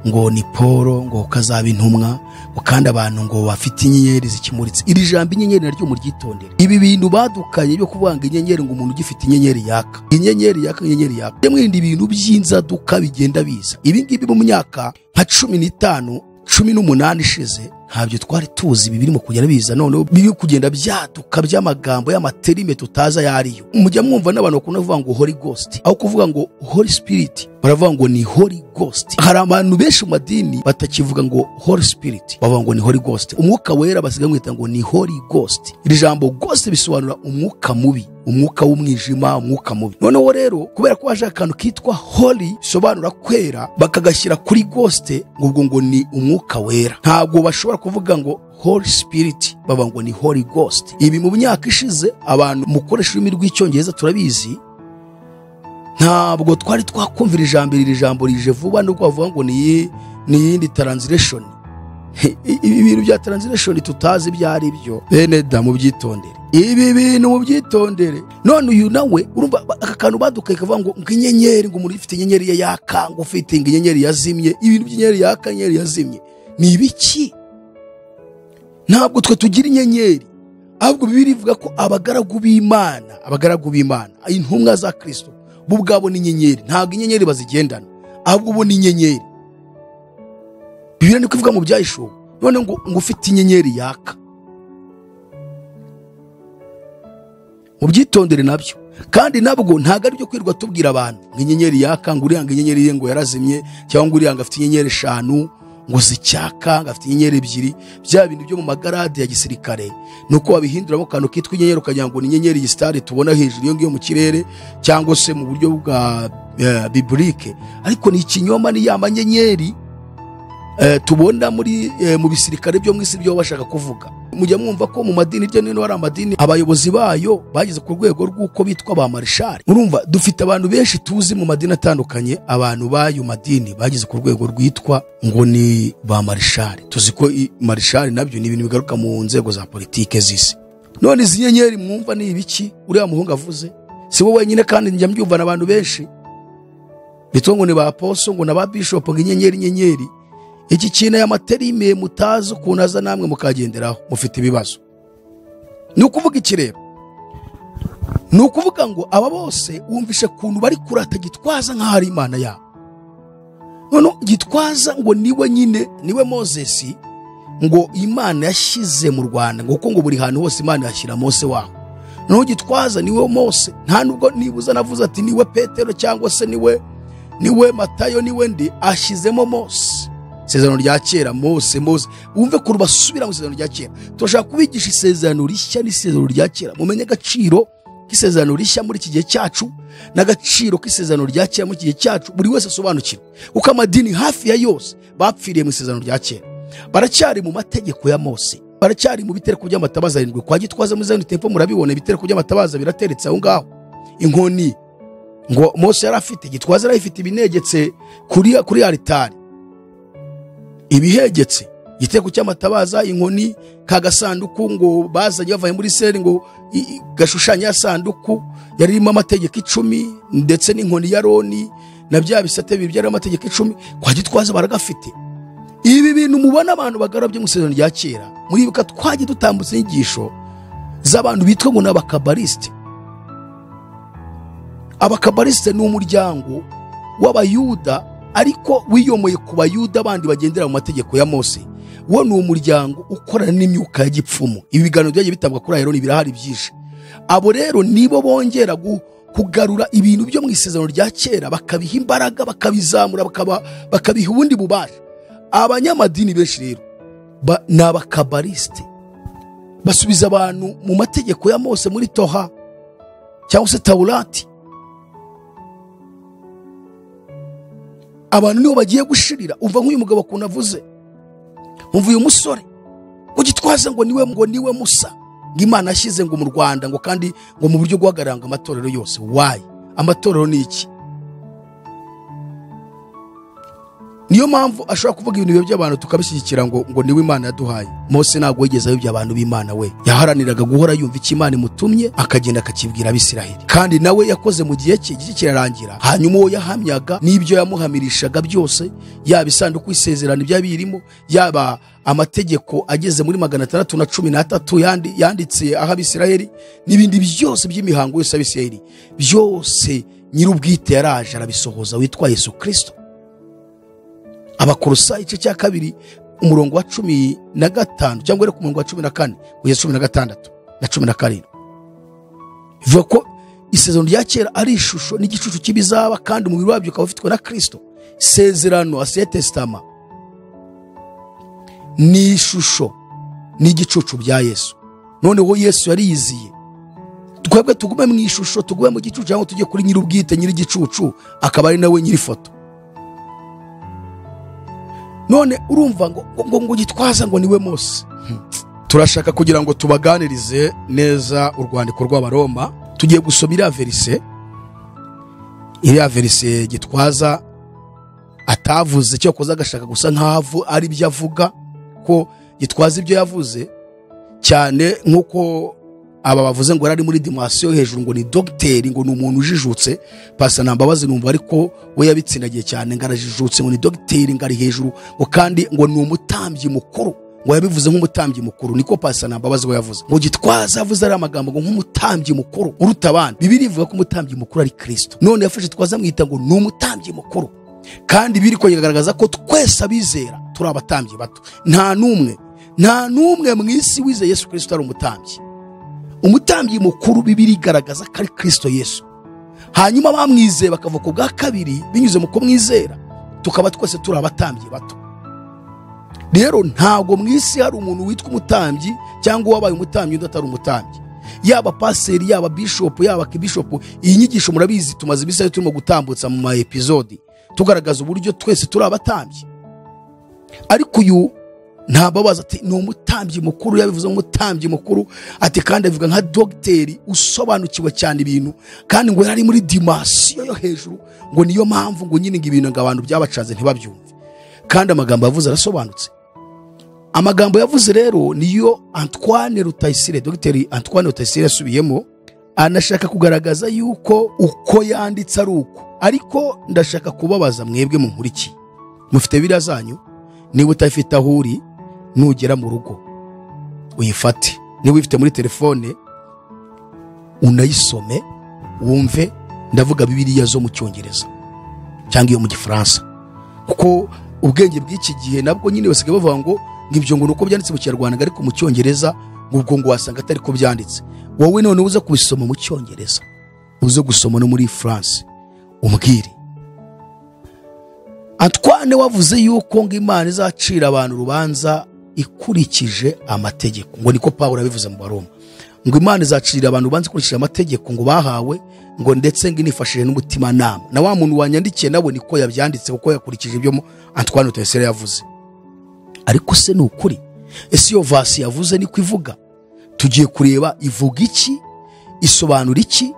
ngo ni Paul ngo kazaba intumwa, ngo kandi abantu ngo bafite inyenyeri zikimuritse. Iri jambo inyenyeri naryo muryitondere. Ibi bintu badukanye byo kuvanga inyenyeri ngo umuntu ugifite inyenyeri yaka, inyenyeri yaka, inyenyeri yaka. Mwindi ibintu by'inzaduka bigenda biza. Ibi ngibi mu myaka nka 15, 18 ishize ntabyo twari tuzi. Ibi birimo kugenda biza none biri kugenda byaduka by'amagambo y'amaterime tutaza yariyo. Mujya mwumva n'abantu bakunda kuvuga ngo Holy Ghost aho kuvuga ngo Holy Spirit, baravuga ngo ni Holy Ghost. Hari abantu benshi mu madini batakivuga ngo Holy Spirit, bavuga ngo ni Holy Ghost. Umwuka wera basigaye mwita ngo ni Holy Ghost. Iri jambo Ghost bisobanura umwuka mubi, umwuka w'umwijima, umwuka mubi. Noneho rero kubera ko haje akantu kitwa Holy bisobanura kwera, bakagashyira kuri Ghost ngo ubwo ngo ni umwuka wera. Ntabwo bashobora kuvuga ngo Holy Spirit, baba ngo ni Holy Ghost. Ibi mu myaka ishize abantu mukoresha ururimi rw'icyongereza turabizi, ntabwo twari twakumvira ijambo iri jambo rije vuba, nubwo bavuga ngo ni yindi translation. Ibi bintu bya translation tutazi ibyo ari byo, bene da mubyitondere. Ibi bintu mubyitondere. None uyu nawe urumva aka kantu badukaye kavuga ngo inyenyeri, ngo umuntu ufite inyenyeri ye yaka, ngo ufite inyenyeri yazimye. Ibintu by'inyenyeri yaka, inyenyeri yazimye ni ibiki? Ntabwo twe tugira inyenyeri, ahubwo Bibiliya ivuga ko abagaragu b'Imana, abagaragu b'Imana, intumwa za Kristo, bo ubwabo ni inyenyeri. Ntabwo inyenyeri bazigendana, ahubwo bo ni inyenyeri. Bibiliya niko ivuga mu Byahishuwe. None ngo ufite inyenyeri yaka, mubyitondere nabyo. Kandi nabwo ntabwo ari byo kwirwa tubwira abantu ngo inyenyeri yaka, ngo uriya ngo inyenyeri ye ngo yarazimye, cyangwa ngo uriya ngo afite inyenyeri 5 ngo zicyaka, ngo afite inyenyeri 2. Bya bintu byo mu magarade ya gisirikare nuko babihinduramo kantu kitwa inyenyeri, ukagira ngo ni inyenyeri y'isitari tubona hejuru iyo ngiyo mu kirere, cyangwa se mu buryo bwa biblique. Ariko ni ikinyoma, ni ya manyenyeri tubona muri mu bisirikare byo mu isi byo bashaka kuvuga. Mujya mwumva ko mu madini hirya no hino hari amadini abayobozi bayo bageze ku rwego rw'uko bitwa ba marishari. Urumva dufite abantu benshi tuzi mu madini atandukanye, abantu bayo madini bageze ku rwego rwitwa ngo ni ba marishari. Tuzi ko marishari nabyo ni ibintu bigaruka mu nzego za politike z'isi. None izi nyenyeri mwumva ni ibiki uriya muhungu avuze? Si wowe wenyine, kandi njya mbyumva n'abantu benshi bitwa ngo ni ba apostle, ngo na ba bishop, ngo inyenyeri inyenyeri. Iki kintu ya materime mutazi ukuntu aza namwe mukagenderaho mufite ibibazo. Ni ukuvuga iki rero? Ni ukuvuga ngo aba bose wumvishe kuntu bari kurata Gitwaza nk'aho ari Imana yabo. None Gitwaza ngo niwe nyine, niwe Moses ngo Imana yashyize mu Rwanda, ngo kuko ngo buri hantu hose Imana yashyira Mose waho. None Gitwaza niwe Mose, nta nubwo nibuza navuze ati niwe Petero cyangwa se niwe Matayo, niwe ndi, ashyizemo Mose. Isezerano rya kera, Mose, Mose. Wumve ko basubira mu isezerano rya kera. Turashaka kubigisha isezerano rishya n'isezerano rya kera. Mumenye agaciro k'isezerano rishya muri iki gihe cyacu n'agaciro k'isezerano rya kera muri iki gihe cyacu, buri wese asobanukirwe. Kuko amadini hafi ya yose bapfiriye mu isezerano rya kera, baracyari mu mategeko ya Mose, baracyari mu bitereko by'amatabaza 7 kwa Gitwaza muri Zion Temple. Murabibona ibitereko by'amatabaza birateretse aho ngaho. Inkoni ngo Mose yari afite, Gitwaza yari afite, ibinegetse kuri alitari, ibihegetse igiteko cy'amatabaza, inkoni, kagasanduku ngo bazanye bavuye muri Isirayeli ngo gashushanya ya sanduku yari irimo amategeko 10, ndetse n'inkoni ya Aroni na bya bisate bibiri byari amategeko 10 kwa Gitwaza baragafite. Ibi bintu mubona abantu bagarabye mu isezerano rya kera, muribuka twagiye dutambutse inyigisho z'abantu bitwa ngo n'abakabaliste. Abakabaliste ni umuryango w'Abayuda ariko wiyomoye ku Bayuda bandi bagendera mu mategeko ya Mose. Wo ni umuryango ukorana n'imyuka ya gipfumu. Ibi biganiro byagiye bitangwa kuri Ayaroni birahari byinshi. Abo rero nibo bongera kugarura ibintu byo mu isezerano rya kera, bakabiha imbaraga, bakabizamura, bakabiha ubundi bubasha. Abanyamadini benshi rero ni abakabaliste, basubiza abantu mu mategeko ya Mose muri Toha cyangwa se Taurati. Abantu nibo bagiye gushirira. Umva nk'uyu mugabo ukuntu avuze, umva uyu musore ngo Gitwaza ngo niwe Musa, ngo Imana yashyize ngo mu Rwanda, ngo kandi ngo mu buryo guhagararanga amatorero yose. Why? Amatorero ni iki? Niyo mpamvu ashobora kuvuga ibintu by'abantu tukabishyigikira ngo niwe Imana yaduhaye. Mose ntabwo yigeze ayobya abantu b'Imana, we yaharaniraga guhora yumva icyo Imana imutumye, akagenda akakibwira Abisirayeli. Kandi nawe yakoze mu gihe cye, igihe kirarangira. Hanyuma uwo yahamyaga n'ibyo yamuhamirishaga byose, yaba isanduku y'isezerano ibyabirimo, yaba amategeko ageze muri 613 yanditse aho Abisirayeli, n'ibindi byose by'imihango yose Abisirayeli, byose nyir'ubwite yaraje arabisohoza, witwa Yesu Kristo. Abakolosayi igice cya 2 umurongo wa 15 cyangwa ku murongo wa 14 kugeza 16 na 17, ivuga ko isezerano rya kera ari ishusho n'igicucu cy'ibizaba, kandi umubiri wabyo ukaba ufitwe na Kristo. Isezerano Ancien Testament ni ishusho n'igicucu bya Yesu. Noneho Yesu yariyiziye, twebwe tugume mu ishusho, tugume mu gicucu, cyangwa tujye kuri nyir'ubwite nyir'igicucu akaba ari nawe nyir'ifoto. None urumva ngo Gitwaza ngo niwe Mose. Turashaka kugira ngo tubaganirize neza urwandiko rw'Abaroma. Tugiye gusoma iriya verise Gitwaza atavuze, cyo koza agashaka gusa nkavu ari byo avuga, ko Gitwaza ibyo yavuze cyane nkuko Aba bavuze ngo ari muri dimension hejuru, ngo ni dogiteri, ngo ni umuntu ujijutse. Pastor Ntambabazi numva ariko we yabitsinagiye cyane, ngo arajijutse, ngo ni dogiteri, ngo ari hejuru, ngo kandi ngo ni umutambyi mukuru, ngo yabivuze nk'umutambyi mukuru. Niko Pastor Ntambabazi we yavuze ngo Gitwaza avuze ari amagambo ngo nk'umutambyi mukuru uruta abandi. Bibiliya ivuga ko umutambyi mukuru ari Kristo, none yafashe Gitwaza amwita ngo ni umutambyi mukuru, kandi biri kugaragaza ko twese abizera turi abatambyi bato. Nta n'umwe mu isi wizeye Yesu Kristo ari umutambyi. Umutambyi mukuru Bibiliya igaragaza ko ari Kristo Yesu. Hanyuma bamwizeye bakava ku bwa kabiri binyuze mu kumwizera, tukaba twese turi abatambyi bato. Rero ntabwo mu isi hari umuntu witwa umutambyi cyangwa wabaye umutambyi undi atari umutambyi, yaba paseri, yaba bishop, yaba kibishop. Iyi nyigisho murabizi tumaze iminsi turimo gutambutsa mu ma episode tugaragaza uburyo twese turi abatambyi. Ariko uyu Ntambabazi ati ni umutambyi mukuru, yabivuze umutambyi mukuru, ati kandi avuga nka dogiteri usobanukiwe cyane ibintu, kandi ngo yari muri dimension yo hejuru, ngo niyo mpamvu ngo nyine ngo ibintu ngo abantu byabacanze ntibabyumve. Kandi amagambo yavuze arasobanutse. Amagambo yavuze rero niyo Antoine Rutayisire, dogiteri Antoine Rutayisire yasubiyemo, anashaka kugaragaza yuko uko yanditse ari uko. Ariko ndashaka kubabaza mwebwe munkurikiye, mufite Bibiliya zanyu, niba utayifite aho uri nugera mu rugo uyifate, niba uyifite muri telefone unayisome wumve. Ndavuga Bibiliya zo mu Cyongereza cyangwa iyo mu Gifaransa, kuko ubwenge bw'iki gihe nabwo nyine basigaye bavuga ngo ngibyo ngo nuko byanditse mu Kinyarwanda, ariko mu Cyongereza ubwo ngo wasanga atari ko byanditse. Wowe none uze kubisoma mu Cyongereza, uze gusoma no muri France, umbwire. Antoine wavuze yuko ngo Imana izacira abantu urubanza ikurikije amategeko, ngo niko Pawulo abivuze mu Baroma, ngo Imana izacira abantu urubanza ikurikije amategeko ngo bahawe, ngo ndetse ngo inifashije n'umutima nama. Na wa muntu wanyandikiye nawe niko yabyanditse, kuko yakurikije ibyo Antoine Rutayisire yavuze. Ariko se ni ukuri? Ese iyo vasi yavuze niko ivuga? Tugiye kureba ivuga iki, isobanura iki,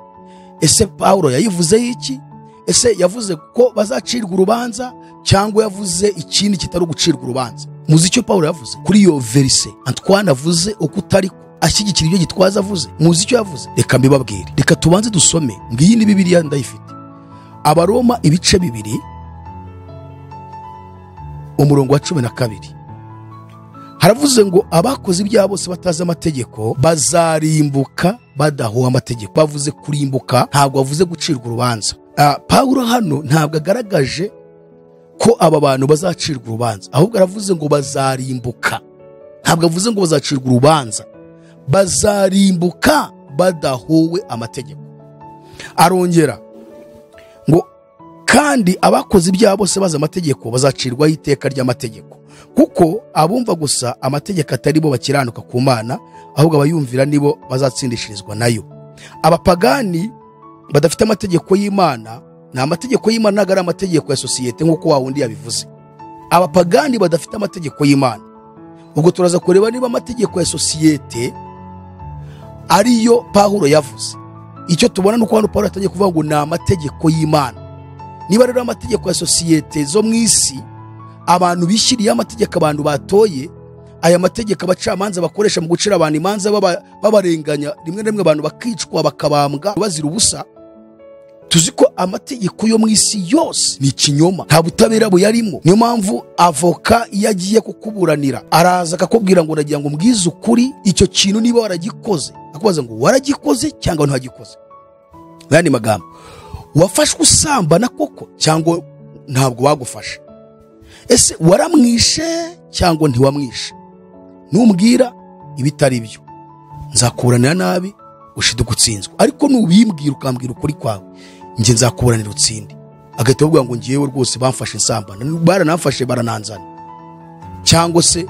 ese Pawulo yayivuze iki? Ese yavuze ko bazacirwa urubanza cyangwa yavuze ikindi kitari ugucirwa urubanza? Muzi icyo Pawulo yavuze kuri iyo verise Antoine avuze uko utari ashyigikira ibyo Gitwaza avuze? Muzi icyo yavuze? Reka mbibabwire. Reka tubanze dusome. Ngiyi ni Bibiliya ndayifite. Abaroma ibice 2 umurongo wa 12 haravuze ngo abakoze ibyaha bose batazi amategeko bazarimbuka badahuwe amategeko. Bavuze kurimbuka, ntabwo bavuze gucirwa urubanza. Pawulo hano ntabwo agaragaje ko aba bantu bazacirwa urubanza, ahubwo aravuze ngo bazarimbuka. Ntabwo avuze ngo bazacirwa urubanza, bazarimbuka badahuwe amategeko. Arongera ngo kandi abakoze ibyaha bose bazi amategeko bazacirwaho iteka ry'amategeko, kuko abumva gusa amategeko atari bo bakiranuka ku Mana, ahubwo abayumvira nibo bazatsindishirizwa nayo. Abapagani badafite amategeko y'Imana, na amategeko y'Imana ntabwo ari amategeko ya sosiyete nk'uko wa wundi yabivuze. Abapagani badafite amategeko y'Imana, ubwo turaza kureba niba amategeko ya sosiyete ariyo Pawulo yavuze. Icyo tubona nuko hano Pawulo atangiye kuvuga ngo ni amategeko y'Imana. Niba rero amategeko ya sosiyete zo mu isi abantu bishyiriye amategeko, abantu batoye aya mategeko abacamanza bakoresha mu gucira abantu imanza babarenganya, rimwe na rimwe abantu bakicwa bakabambwa bazira ubusa. Tuzi ko amategeko yo mu isi yose ni ikinyoma, nta butabera buyarimo. Niyo mpamvu avoka iyo agiye kukuburanira araza akakubwira ngo nagira ngo mbwize ukuri icyo kintu niba waragikoze, akubaza ngo waragikoze cyangwa ntagikoze. N'andi magambo, wafashwe usambana koko cyangwa ntabwo bagufashe? Ese waramwishe cyangwa ntiwamwishe? Numbwira ibitari byo nzakuburanira nabi ushiduka utsinzwe, ariko nubimbwira ukambwira ukuri kwawe njye nzakuburanira utsinde. Agahita avuga ngo ngiyewe rwose bamfashe nsambana, baranamfashe barananzana, cyangwa se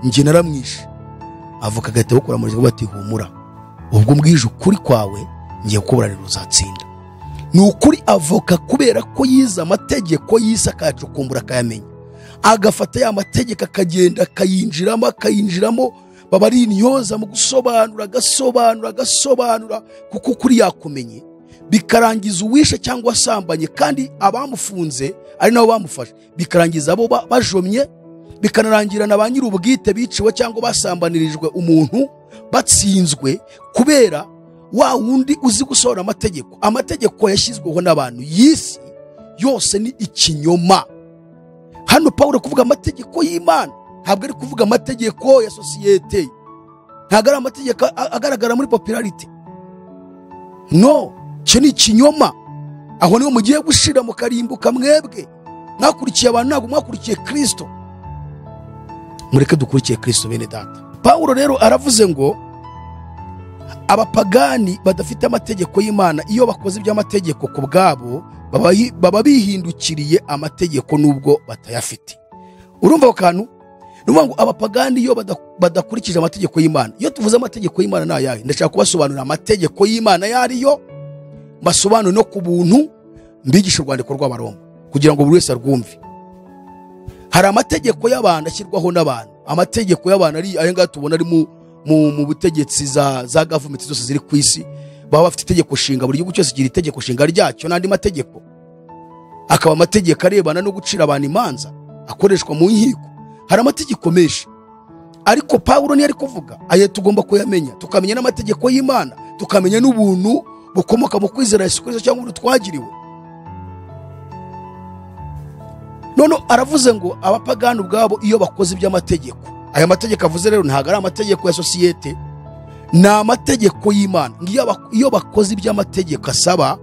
njye naramwishe. Avoka agahita abukura muri bati humura, ubwo mbwije ukuri kwawe ngiye kuburanira uzatsinda. Ni ukuri avoka kubera ko yize amategeko y'isi akayacukumbura akayamenya, agafata ya mategeko akagenda akayinjiramo, baba ari intyoza mu gusobanura, agasobanura kuko ukuri yakumenye, bikarangiza uwishe cyangwa asambanye, kandi abamufunze ari nabo bamufashe, bikarangiza abo bajomye, Bikanarangira na ba nyir'ubwite biciwe cyangwa basambanirijwe umuntu batsinzwe kubera wa wundi uzi gusohora amategeko. Amategeko yashyizweho n'abantu y'isi yose ni ikinyoma. Hano Pawulo kuvuga amategeko y'Imana ntabwo ari kuvuga amategeko ya sosiyete, ntabwo ari amategeko agaragara muri popularity. No, cyo ni ikinyoma. Aho niho mugiye gushira mukarimbuka mwebwe mwakurikiye abantu, ntabwo mwakurikiye Kristo. Mureke dukurikiye Kristo bene data. Pawulo rero aravuze ngo abapagani badafite amategeko y'Imana iyo bakoze iby'amategeko ku bwabo baba bihindukiriye amategeko nubwo batayafite. Urumva ako kantu? Ni ngo abapagani iyo badakurikije amategeko y'Imana. Iyo tuvuze amategeko y'Imana ni ayahe? Ndashaka kubasobanurira amategeko y'Imana yariyo, mbasobanure no ku buntu, mbigishe urwandiko rw'Abaroma kugira ngo buri wese arwumve. Hari amategeko y'abantu ashyirwaho n'abantu. Amategeko y'abantu ari aya ngaya tubona ari mu butegetsi za government zose ziri ku isi, baba bafite itegeko nshinga, buri gihugu cyose kigira itegeko nshinga ryacyo n'andi mategeko. Akaba amategeko arebana no gucira abantu imanza akoreshwa mu nkiko. Hari amategeko menshi, ariko Pawulo niyo ari kuvuga aya tugomba kuyamenya, tukamenya n'amategeko y'Imana, tukamenya n'ubuntu bukomoka mu kwizera Yesu Kristo cyangwa ubuntu twagiriwe. None aravuze ngo abapagani ubwabo iyo bakoze iby'amategeko, aya mategeko avuze rero ntabwo ari amategeko ya sosiyete, ni amategeko y'Imana. Iyo bakoze iby'amategeko asaba,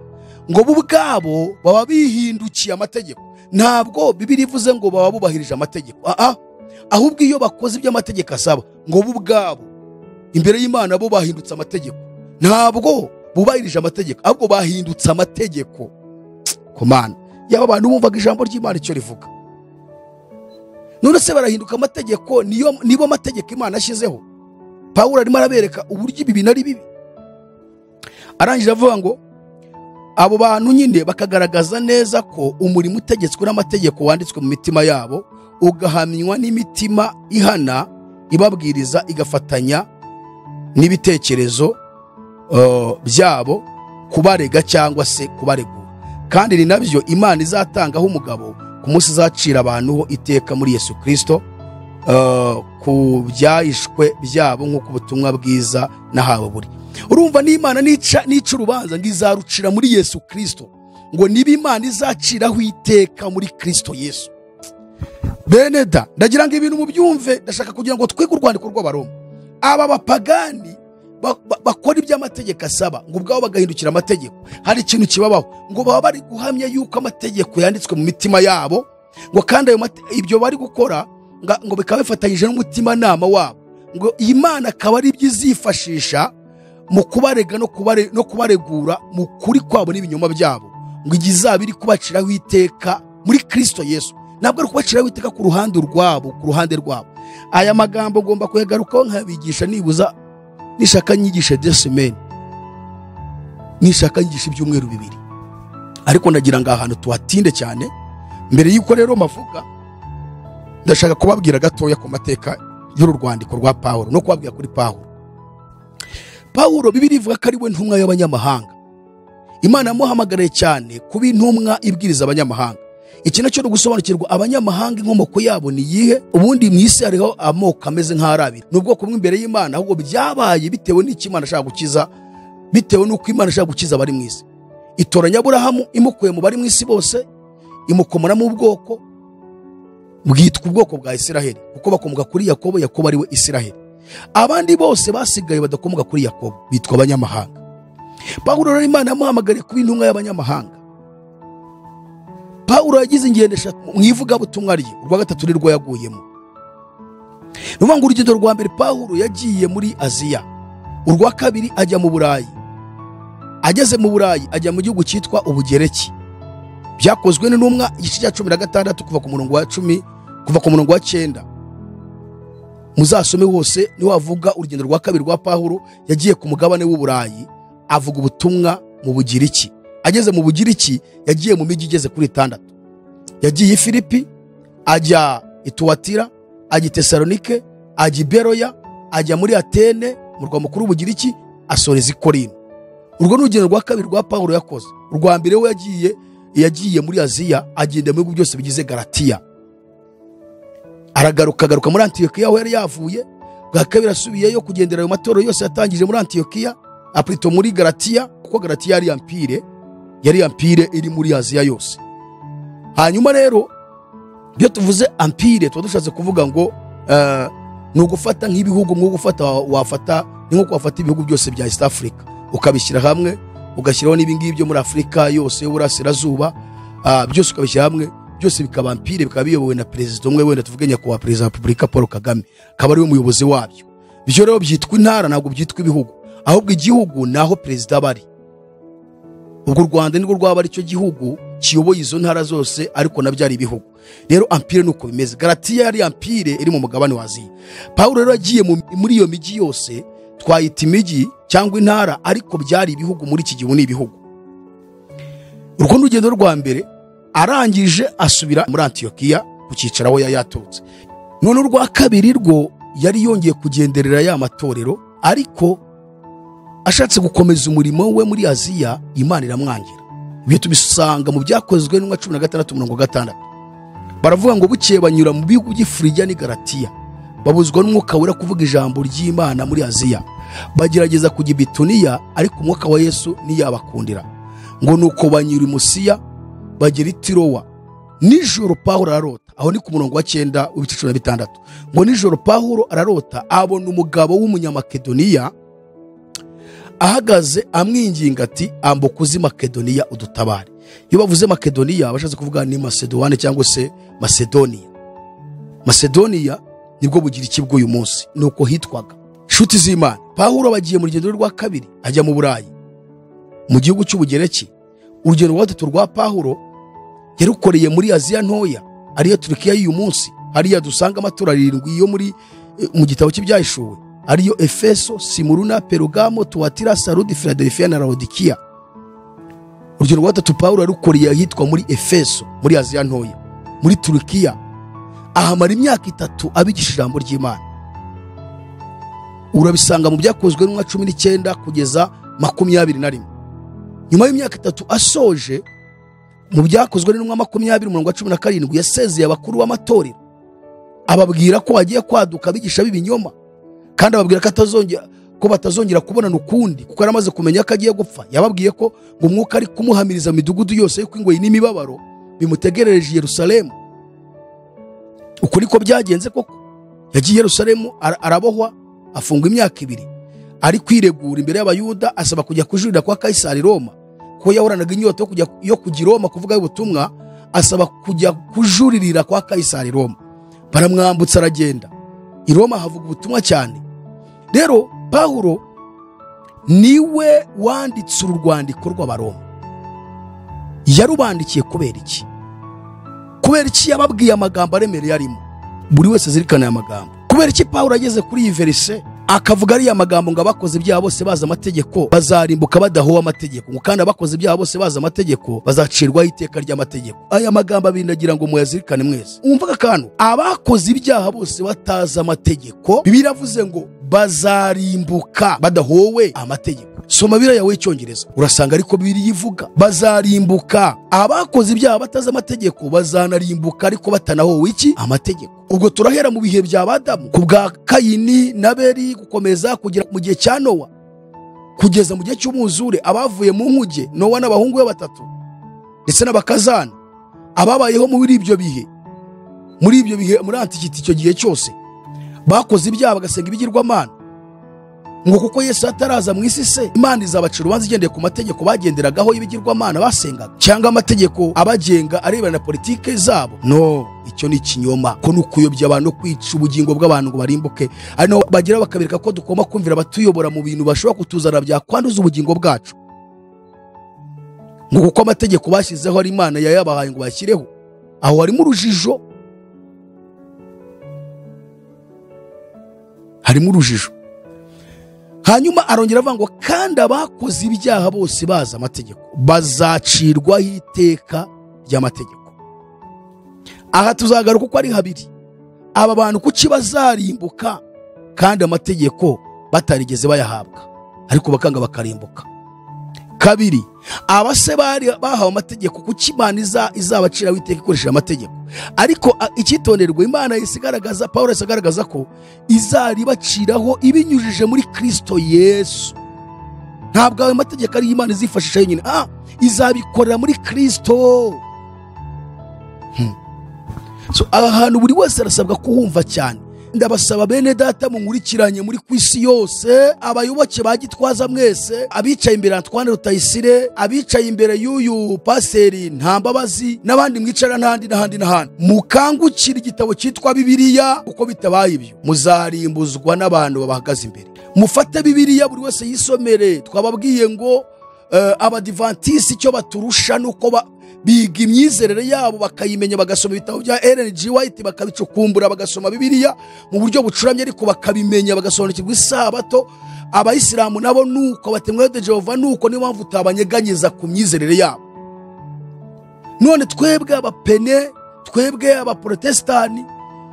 ngo bo ubwabo baba bihindukiye amategeko. Ntabwo Bibiliya ivuze ngo baba bubahirije amategeko, ahubwo iyo bakoze iby'amategeko asaba, ngo bo ubwabo imbere y'Imana bo bahindutse amategeko. Ntabwo bubahirije amategeko, ahubwo bahindutse amategeko. Komana yaba abantu bumvaga ijambo ry'Imana icyo rivuga. None se barahinduka amategeko, nibo mategeko Imana ashyizeho. Pawulo arimo arabereka uburyo ibi bintu ari bibi. Arangije avuga ngo abo bantu nyine bakagaragaza neza ko umurimo utegetswe n'amategeko wanditswe mu mitima yabo, ugahamywa n'imitima ihana ibabwiriza, igafatanya n'ibitekerezo byabo kubarega cyangwa se kubaregura. Kandi ni nabyo Imana izatangaho umugabo ku munsi izacira abantu ho iteka muri Yesu Kristo, ku byahishwe byabo nk'uko ubutumwa bwiza nahawe buri. Urumva n'Imana nica urubanza ngo izarucira muri Yesu Kristo, ngo niba Imana izaciraho iteka muri Kristo Yesu. Bene da, ndagira ngo ibintu mubyumve, ndashaka kugira ngo twige urwandiko rw'Abaroma. Aba bapagani bakora iby'amategeko asaba, ngo ubwabo bagahindukira amategeko. Hari ikintu kibabaho, ngo baba bari guhamya yuko amategeko yanditswe mu mitima yabo, ngo kandi ayo ibyo bari gukora ngo bikaba bifatanyije n'umutimanama wabo, ngo Imana akaba ari ibyo izifashisha mu kubarega no kubaregura mu kuri kwabo n'ibinyoma byabo, ngo izaba iri kubaciraho iteka muri Kristo Yesu. Ntabwo ari kubaciraho iteka ku ruhande rwabo, ku ruhande rwabo. Aya magambo ngomba kuyagarukaho nkabigisha nibuza nishaka nyigisha 2 semaines, nishaka nyigisha ibyumweru 2, ariko ndagira ngo ahantu tuhatinde cyane. Mbere y'uko rero mavuga, ndashaka kubabwira gatoya ku mateka y'uru rwandiko rwa Pawulo no kubabwira kuri Pawulo. Pawulo Bibiliya ivuga ko ari we ntumwa y'abanyamahanga. Imana yamuhamagariye cyane kuba intumwa ibwiriza abanyamahanga. Iki nacyo ni ugusobanukirwa abanyamahanga inkomoko yabo ni iyihe. Ubundi mu isi hariho amoko ameze nk'arabiri, ni ubwoko bumwe imbere y'Imana, ahubwo byabaye bitewe n'icyo Imana ashaka gukiza, bitewe n'uko Imana ashaka gukiza abari mu isi. Itoranya Aburahamu imukuye mu bari mu isi bose, imukomoramo ubwoko bwitwa ubwoko bwa Isiraheli, kuko bakomoka kuri Yakobo, Yakobo ari we Isiraheli. Abandi bose basigaye badakomoka kuri Yakobo bitwa abanyamahanga. Pawulo rero Imana yamuhamagariye kuba intumwa y'abanyamahanga. Pawulo yagize ingendo eshatu mu ivugabutumwa rye, urwa gatatu nirwo yaguyemo. Ni ukuvuga ngo urugendo rwa mbere Pawulo yagiye muri Aziya, urwa kabiri ajya mu Burayi. Ageze mu Burayi ajya mu gihugu cyitwa Ubugereki. Byakozwe n'intumwa igice cya 16 kuva ku murongo wa 10, kuva ku murongo wa 9. Muzasome hose niho avuga urugendo rwa kabiri rwa Pawulo yagiye ku mugabane w'Uburayi, avuga ubutumwa mu Bugiriki. Ageze mu Bugiriki yagiye mu mijyi igeze kuri 6. Yagiye i Filipi, ajya i Tuwatira, ajya i Tesalonike, ajya i Beroya, ajya muri Atene, murwa mukuru w'Ubugiriki, asoreza i Korinto. Urwo ni urugendo rwa kabiri rwa Pawulo yakoze. Urwa mbere we yagiye muri Aziya, agenda mu bihugu byose bigize Galatiya. Aragaruka agaruka muri Antiyokiya aho yari yavuye. Bwa kabiri asubiyeyo kugendera ayo matorero yose yatangije muri Antiyokiya, aprito muri Galatiya, kuko Galatiya yari ampire iri muri Aziya yose. Hanyuma rero iyo tuvuze ampire tuba dushatse kuvuga ngo ni ugufata nk'ibihugu, nko gufata wafata ni nko wafata ibihugu byose bya East Africa ukabishyira hamwe, ugashyiraho n'ibingibi byo muri Afrika yose y'Uburasirazuba, byose ukabishyira hamwe, byose bikaba ampire, bikaba biyobowe na perezida umwe, wenda tuvuge nyakubahwa perezida wa Repubulika Paul Kagame, akaba ariwe muyobozi wabyo. Ibyo rero byitwa intara, ntabwo byitwa ibihugu, ahubwo igihugu naho perezida bari. Ubwo u Rwanda nirwo rwaba ari cyo gihugu kiyoboye izo ntara zose, ariko nabyo ari ibihugu. Rero ampire nuko bimeze. Galatiya yari ampire iri mu mugabane wa Aziya. Paulo rero agiye muri iyo miji yose, twayita imijyi cyangwa intara, ariko byari ibihugu muri iki gihe ni ibihugu. Urwo n'urugendo rwa mbere. Arangije asubira muri Antiyokiya ku cyicaro aho yari yaturutse. None urwa kabiri rwo yari yongeye kugenderera ya matorero, ariko ashatse gukomeza umurimo we muri Aziya, Imana iramwangira. Ibyo tubisanga mu byakozwe n'intumwa 16:6. Baravuga ngo bukeye banyura mu bihugu by'i Furigiya n'i Galatiya, babuzwa n'umwuka wera kuvuga ijambo ry'Imana muri Aziya. Bagerageza kujya i Bituniya, ariko umwuka wa Yesu ntiyabakundira. Ngo nuko banyura i Musiya bagera i Tirowa. Nijoro Pawulo ararota, aho ni ku murongo wa 9 w'ibice 16. Ngo nijoro Pawulo ararota abona umugabo w'umunyamakedoniya ahagaze amwinginga ati ambuka uze Makedoniya udutabare. Iyo bavuze Makedoniya bashatse kuvuga ni Macedoine cyangwa se Macedonia. Macedonia nibwo Bugiriki bw'uyu munsi, nuko hitwaga. Nshuti z'Imana, Pawulo bagiye mu rugendo rwa kabiri ajya mu Burayi, mu gihugu cy'Ubugereki. Urugendo rwa gatatu rwa Pawulo yarukoreye muri Aziya ntoya, ariyo Turukiya y'uyu munsi, hariya dusanga amatora 7 yo muri mu gitabo cy'Ibyahishuwe, ariyo Efeso, Simuruna, Perugamo, Tuatira, Sarudi, Philadelphia na Laodikiya. Urugendo rwa gatatu Pawulo yarukoreye ahitwa muri Efeso, muri Aziya ntoya, muri Turukiya. Ahamara imyaka 3 abigisha ijambo ry'Imana. Urabisanga mu byakozwe n'intumwa 19 kugeza 21. Nyuma y'imyaka 3 asoje, mu byakozwe n'intumwa 20:17 yasezeye abakuru b'amatorero, ababwira ko agiye kwaduka abigisha b'ibinyoma, kandi ababwira ko batazongera kubonana ukundi, kuko yaramaze kumenya ko agiye gupfa. Yababwiye ko ngo umwuka ari kumuhamiriza mu midugudu yose yuko ingoyi n'imibabaro bimutegerereje i Yerusalemu. Uko niko byagenze koko. Yagiye Yerusalemu arabohwa, afungwa imyaka 2 ari kwiregura imbere y'Abayuda, asaba kujya kujurira kwa Kaisari Roma, ko yahoranaga inyota yo kujya i Roma kuvuga ubutumwa, asaba kujya kujuririra kwa Kaisari Roma. Baramwambutsa aragenda. I Roma havuga ubutumwa cyane. Rero Pawulo niwe wanditse uru rwandiko rw'Abaroma. Yarubandikiye kubera iki? Kubera iki yababwiye amagambo aremereye arimo? Buri wese azirikana aya magambo. Kubera iki Pawulo ageze kuri iyi verse akavuga ariya magambo ngo abakoze ibyaha bose bazi amategeko bazarimbuka badahowe amategeko, ngo kandi abakoze ibyaha bose bazi amategeko bazacirwaho iteka ry'amategeko. Aya magambo abiri ndagira ngo muyazirikane mwese. Umva akantu, abakoze ibyaha bose batazi amategeko, Bibiliya iravuze ngo bazarimbuka badahowe amategeko. Soma Bibiliya yawe y'Icyongereza urasanga ariko Bibiliya ivuga bazarimbuka. Abakoze ibyaha batazi amategeko bazanarimbuka ariko batanahowe iki? Amategeko. Ubwo turahera mu bihe bya Adamu, ku bwa Kayini na Abeli, gukomeza kugera mu gihe cya Nowa, kugeza mu gihe cy'umwuzure, abavuye mu nkuge Nowa n'abahungu be 3 ndetse n'abakazana, ababayeho muri ibyo bihe, muri antikiti icyo gihe cyose bakoze ibyaha bagasenga ibigirwamana. Ngo kuko Yesu ataraza mu isi se, Imana izabacira urubanza igendeye ku mategeko bagenderagaho y'ibigirwamana basengaga, cyangwa amategeko abagenga arebana na politike zabo. No, icyo ni ikinyoma, ko nukuyobya abantu, kwica ubugingo bw'abantu ngo barimbuke. Ari no bagira bakabereka ko dukoma kumvira abatuyobora mu bintu bashobora kutuzana byakwanduza ubugingo bwacu. Ngo kuko amategeko bashyizeho ari Imana yayabahaye ngo bashyireho, aho harimo urujijo. Harimo urujijo. Hanyuma arongera avuga ngo kandi abakoze ibyaha bose bazi amategeko bazacirwaho iteka ry'amategeko. Aha tuzagaruka uko ari habiri. Aba bantu kuki bazarimbuka kandi amategeko batarigeze bayahabwa, ariko bakanga bakarimbuka? Kabiri, abase bari bahawe amategeko, kuki Imana izabaciraho iteka ikoresheje amategeko? Ariko icyitonderwa, Imana isigaragaza, Pawulo isigaragaza ko izaribaciraho ibinyujije muri Kristo Yesu. Ntabwo ayo mategeko ari Imana izifashisha yonyine, izabikorera muri Kristo. So aha hantu buri wese arasabwa kuhumva cyane. Ndabasaba bene data munkurikiranye muri ku isi yose, abayoboke ba Gitwaza mwese, abicaye imbere Antoine Rutayisire, abicaye imbere y'uyu paseri Ntambabazi, n'abandi mwicara n'ahandi n'ahandi n'ahandi, mukangukire igitabo cyitwa Bibiliya. Uko bitabaye ibyo muzarimbuzwa n'abantu babahagaze imbere. Mufate Bibiliya buri wese yisomere. Twababwiye ngo abadivantisi icyo baturusha nuko biga imyizerere yabo bakayimenya, bagasoma ibitabo bya Ellen G. White bakabicukumbura, bagasoma Bibiliya mu buryo bucuramye ariko bakabimenya, bagasobanukirwa isabato. Abayisilamu nabo nuko, abatemwa de Jehova nuko, niyo mpamvu utabanyeganyeza ku myizerere yabo. None twebwe abapene, twebwe abaprotestani,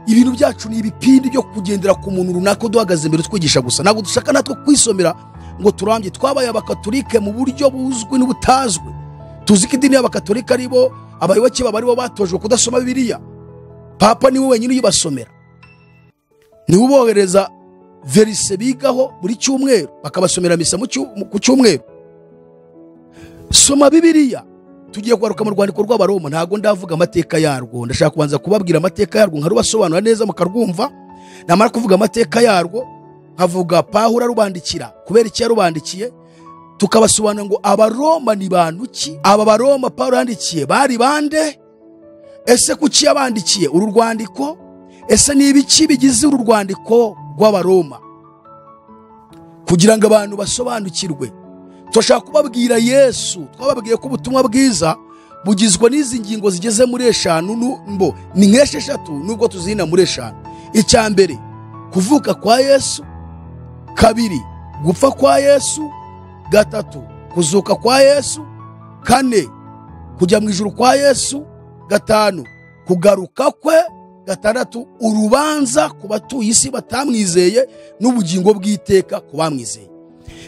ibintu byacu ni ibipindi byo kugendera ku muntu runaka duhagaze imbere twigisha gusa. Ntabwo dushaka natwe kwisomera ngo turambye. Twabaye abakatolike mu buryo buzwi n'ubutazwi. Tuzi ko idini y'abakatolika aribo abayoboke babo aribo batojwe kudasoma Bibiliya. Papa niwe wenyine uyibasomera, niwe ubohereza verise bigaho buri cyumweru, bakabasomera misa ku cyumweru. Soma Bibiliya. Tugiye kugaruka mu rwandiko rw'Abaroma. Ntabwo ndavuga amateka yarwo, ndashaka kubanza kubabwira amateka yarwo nkarubasobanura neza mukarwumva. Namara kuvuga amateka yarwo nkavuga Pawulo arubandikira kubera icyo yarubandikiye, tukabasobanura ngo Abaroma ni bantu ki? Aba Baroma Pawulo yandikiye bari bande? Ese kuki yabandikiye uru rwandiko? Ese ni ibiki bigize uru rwandiko rw'Abaroma? Kugira ngo abantu basobanukirwe. Turashaka kubabwira Yesu. Twababwiye ko ubutumwa bwiza bugizwe n'izi ngingo zigeze muri 5, mbo ni nk'esheshatu nubwo tuzina muri 5. Icya mbere, kuvuka kwa Yesu. Kabiri, gupfa kwa Yesu. Gatatu, kuzuka kwa Yesu. Kane, kujya mu ijuru kwa Yesu. Gatanu, kugaruka kwe. Gatandatu, urubanza ku batuye isi batamwizeye n'ubugingo bw'iteka ku bamwizeye.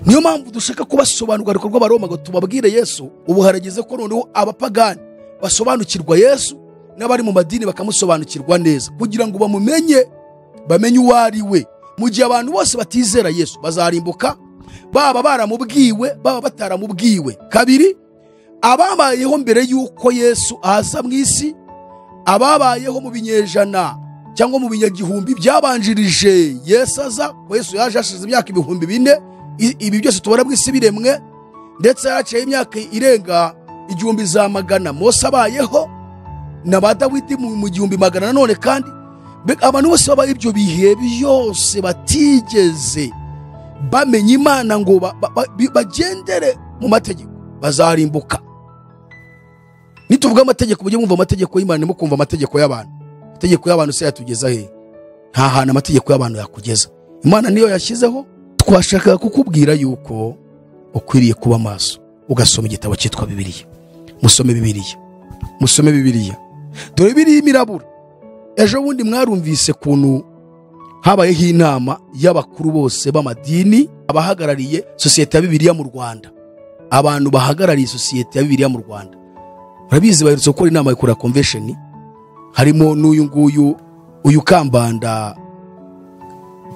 Niyo mpamvu dushaka kubasobanurira rw'Abaroma ngo tubabwire Yesu. Ubu harageze ko noneho abapagani basobanukirwa Yesu, n'abari mu madini bakamusobanukirwa neza, kugira ngo bamumenye, bamenye uwo ari we. Mu gihe abantu bose batizera Yesu bazarimbuka, baba baramubwiwe, baba bataramubwiwe. Kabiri, ababayeho mbere y'uko Yesu aza mu isi, ababayeho mu binyejana cyangwa mu binyagihumbi byabanjirije Yesu aza. Yesu yaje hashize imyaka 4000. Ibi byose tubona mu isi biremwe, ndetse yaciye imyaka irenga 1000 Mose abayeho na ba Dawidi mu 1100 nanone. Kandi abantu bose babaye ibyo bihe byose batigeze bamenya Imana ngo bagendere mu mategeko bazarimbuka. Nituvuga amategeko mujye mwumva amategeko y'Imana, mukumva amategeko y'abantu. Amategeko y'abantu se yatugeza he? Nta hantu amategeko y'abantu yakugeza. Imana niyo yashyizeho. Twashakaga kukubwira yuko ukwiriye kuba maso ugasoma igitabo cyitwa Bibiliya. Musome Bibiliya, musome Bibiliya. Dore Bibiliya imirabura. Ejo bundi mwarumvise kuntu habayeho inama y'abakuru bose b'amadini, abahagarariye sosiyete ya Bibiliya mu Rwanda. Abantu bahagarariye sosiyete ya Bibiliya mu Rwanda murabizi, baherutse gukora inama ikora convention, harimo n'uyu nguyu uyu Kambanda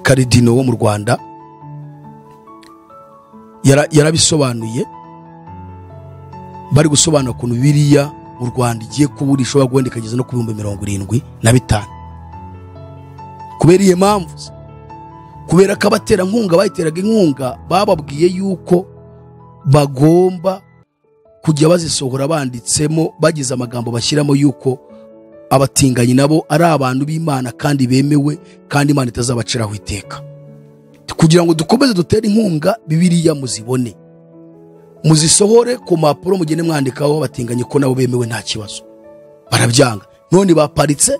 Karidino wo mu Rwanda. Yarabisobanuye, bari gusobanura ukuntu Bibiliya mu Rwanda igiye kubura, ishobora guhenda ikageza no ku 75,000. Kubera iyo mpamvu, kubera ko abaterankunga bayiteraga inkunga bababwiye yuko bagomba kujya bazisohora banditsemo, bagize amagambo bashyiramo yuko abatinganyi nabo ari abantu b'Imana kandi bemewe, kandi Imana itazabaciraho iteka. Kugira ngo dukomeze dutere inkunga Bibiliya muzibone, muzisohore ku mpapuro, mugende mwandikaho abatinganyi ko nabo bemewe nta kibazo. Barabyanga, none baparitse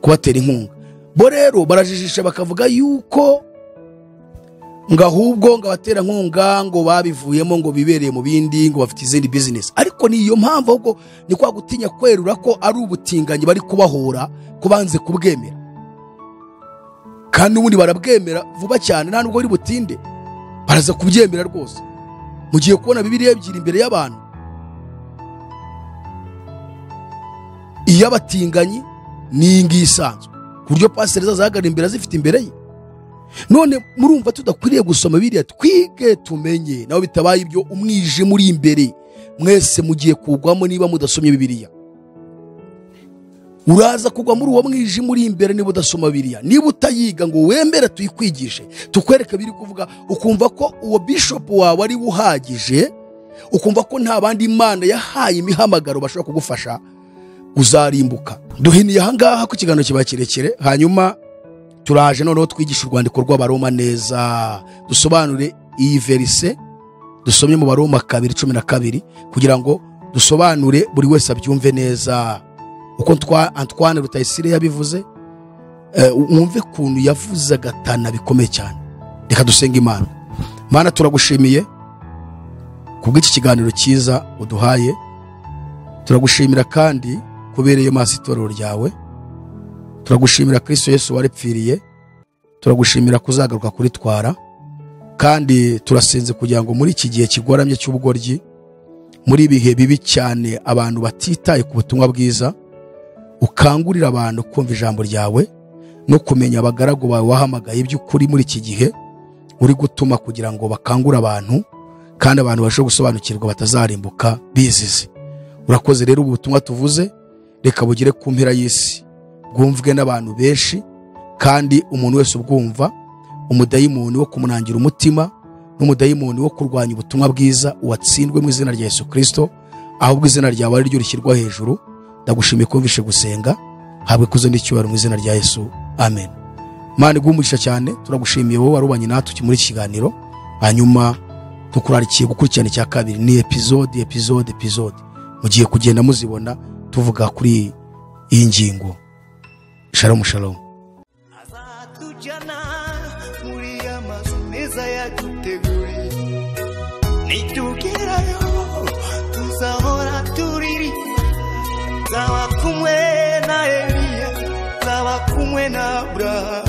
kubatera inkunga. Bo rero barajijisha bakavuga yuko ngo ahubwo ngo abatera nkunga ngo babivuyemo ngo bibereye mu bindi, ngo bafite izindi business. Ariko niyo mpamvu ahubwo ni kwa gutinya kwerura ko ari ubutinganyi bari kubahora kubanze kubwemera. Kandi ubundi barabwemera vuba cyane, nta nubwo bari butinde, baraza kubyemera rwose. Mugiye kubona Bibiliya ebyiri imbere y'abantu, iy'abatinganyi n'iyi ngiyi isanzwe, ku buryo pasiteri azahagarara imbere azifite imbere ye. None murumva tudakwiriye gusoma Bibiliya, twige tumenye? Naho bitabaye ibyo, umwijima uri imbere, mwese mugiye kugwamo niba mudasomye Bibiliya. Uraza kugwa muri uwo mwijima uri imbere niba udasoma Bibiliya, niba utayiga ngo wemere tuyikwigishe, tukwereke biri kuvuga, ukumva ko uwo bishop wawe ari uhagije, ukumva ko nta bandi Imana yahaye imihamagaro bashobora kugufasha, uzarimbuka. Duhiniye aha ngaha ku kiganiro kiba kirekire, hanyuma turaje noneho twigisha urwandiko rw'Abaroma neza, dusobanure iyi verise dusomye mu Baroma 2:12 kugira ngo dusobanure buri wese abyumve neza uko Antoine Rutayisire yabivuze. Mwumve kuntu yavuze agatana bikomeye cyane. Reka dusenge Imana. Mana, turagushimiye kubw'iki kiganiro cyiza uduhaye, turagushimira kandi kubereye maso itorero ryawe, turagushimira Kristo Yesu waripfiriye, turagushimira kuzagaruka kuritwara, kandi turasenze kugira ngo muri iki gihe kigoramye cy'ubugoryi, muri ibihe bibi cyane abantu batitaye ku butumwa bwiza, ukangurira abantu kumva ijambo ryawe no kumenya abagaragu bawe wahamagaye by'ukuri muri iki gihe uri gutuma kugira ngo bakangure abantu, kandi abantu bashobore gusobanukirwa batazarimbuka bizize. Urakoze rero ubu butumwa tuvuze, reka bugere ku mpera y'isi, bwumvwe n'abantu benshi, kandi umuntu wese ubwumva, umudayimoni wo kumunangira umutima n'umudayimoni wo kurwanya ubutumwa bwiza uwatsindwe mu izina rya Yesu Kristo, ahubwo izina ryawe ari ryo rishyirwa hejuru. Ndagushimiye kumvishe gusenga, habwe ikuzo n'icyubahiro mu izina rya Yesu, amen. Mana iguhe umugisha cyane, turagushimiye wowe warubanye natwe muri iki kiganiro, hanyuma tukurarikiye gukurikirana icya kabiri, ni episode episode episode, mugiye kugenda muzibona tuvuga kuri iyi ngingo. Shalom shalom. Azatujyana muri ya mazu meza yaduteguriye, nitugerayo tuzahora turirimba, nzaba kumwe na Eliya, nzaba kumwe na Abrahamu.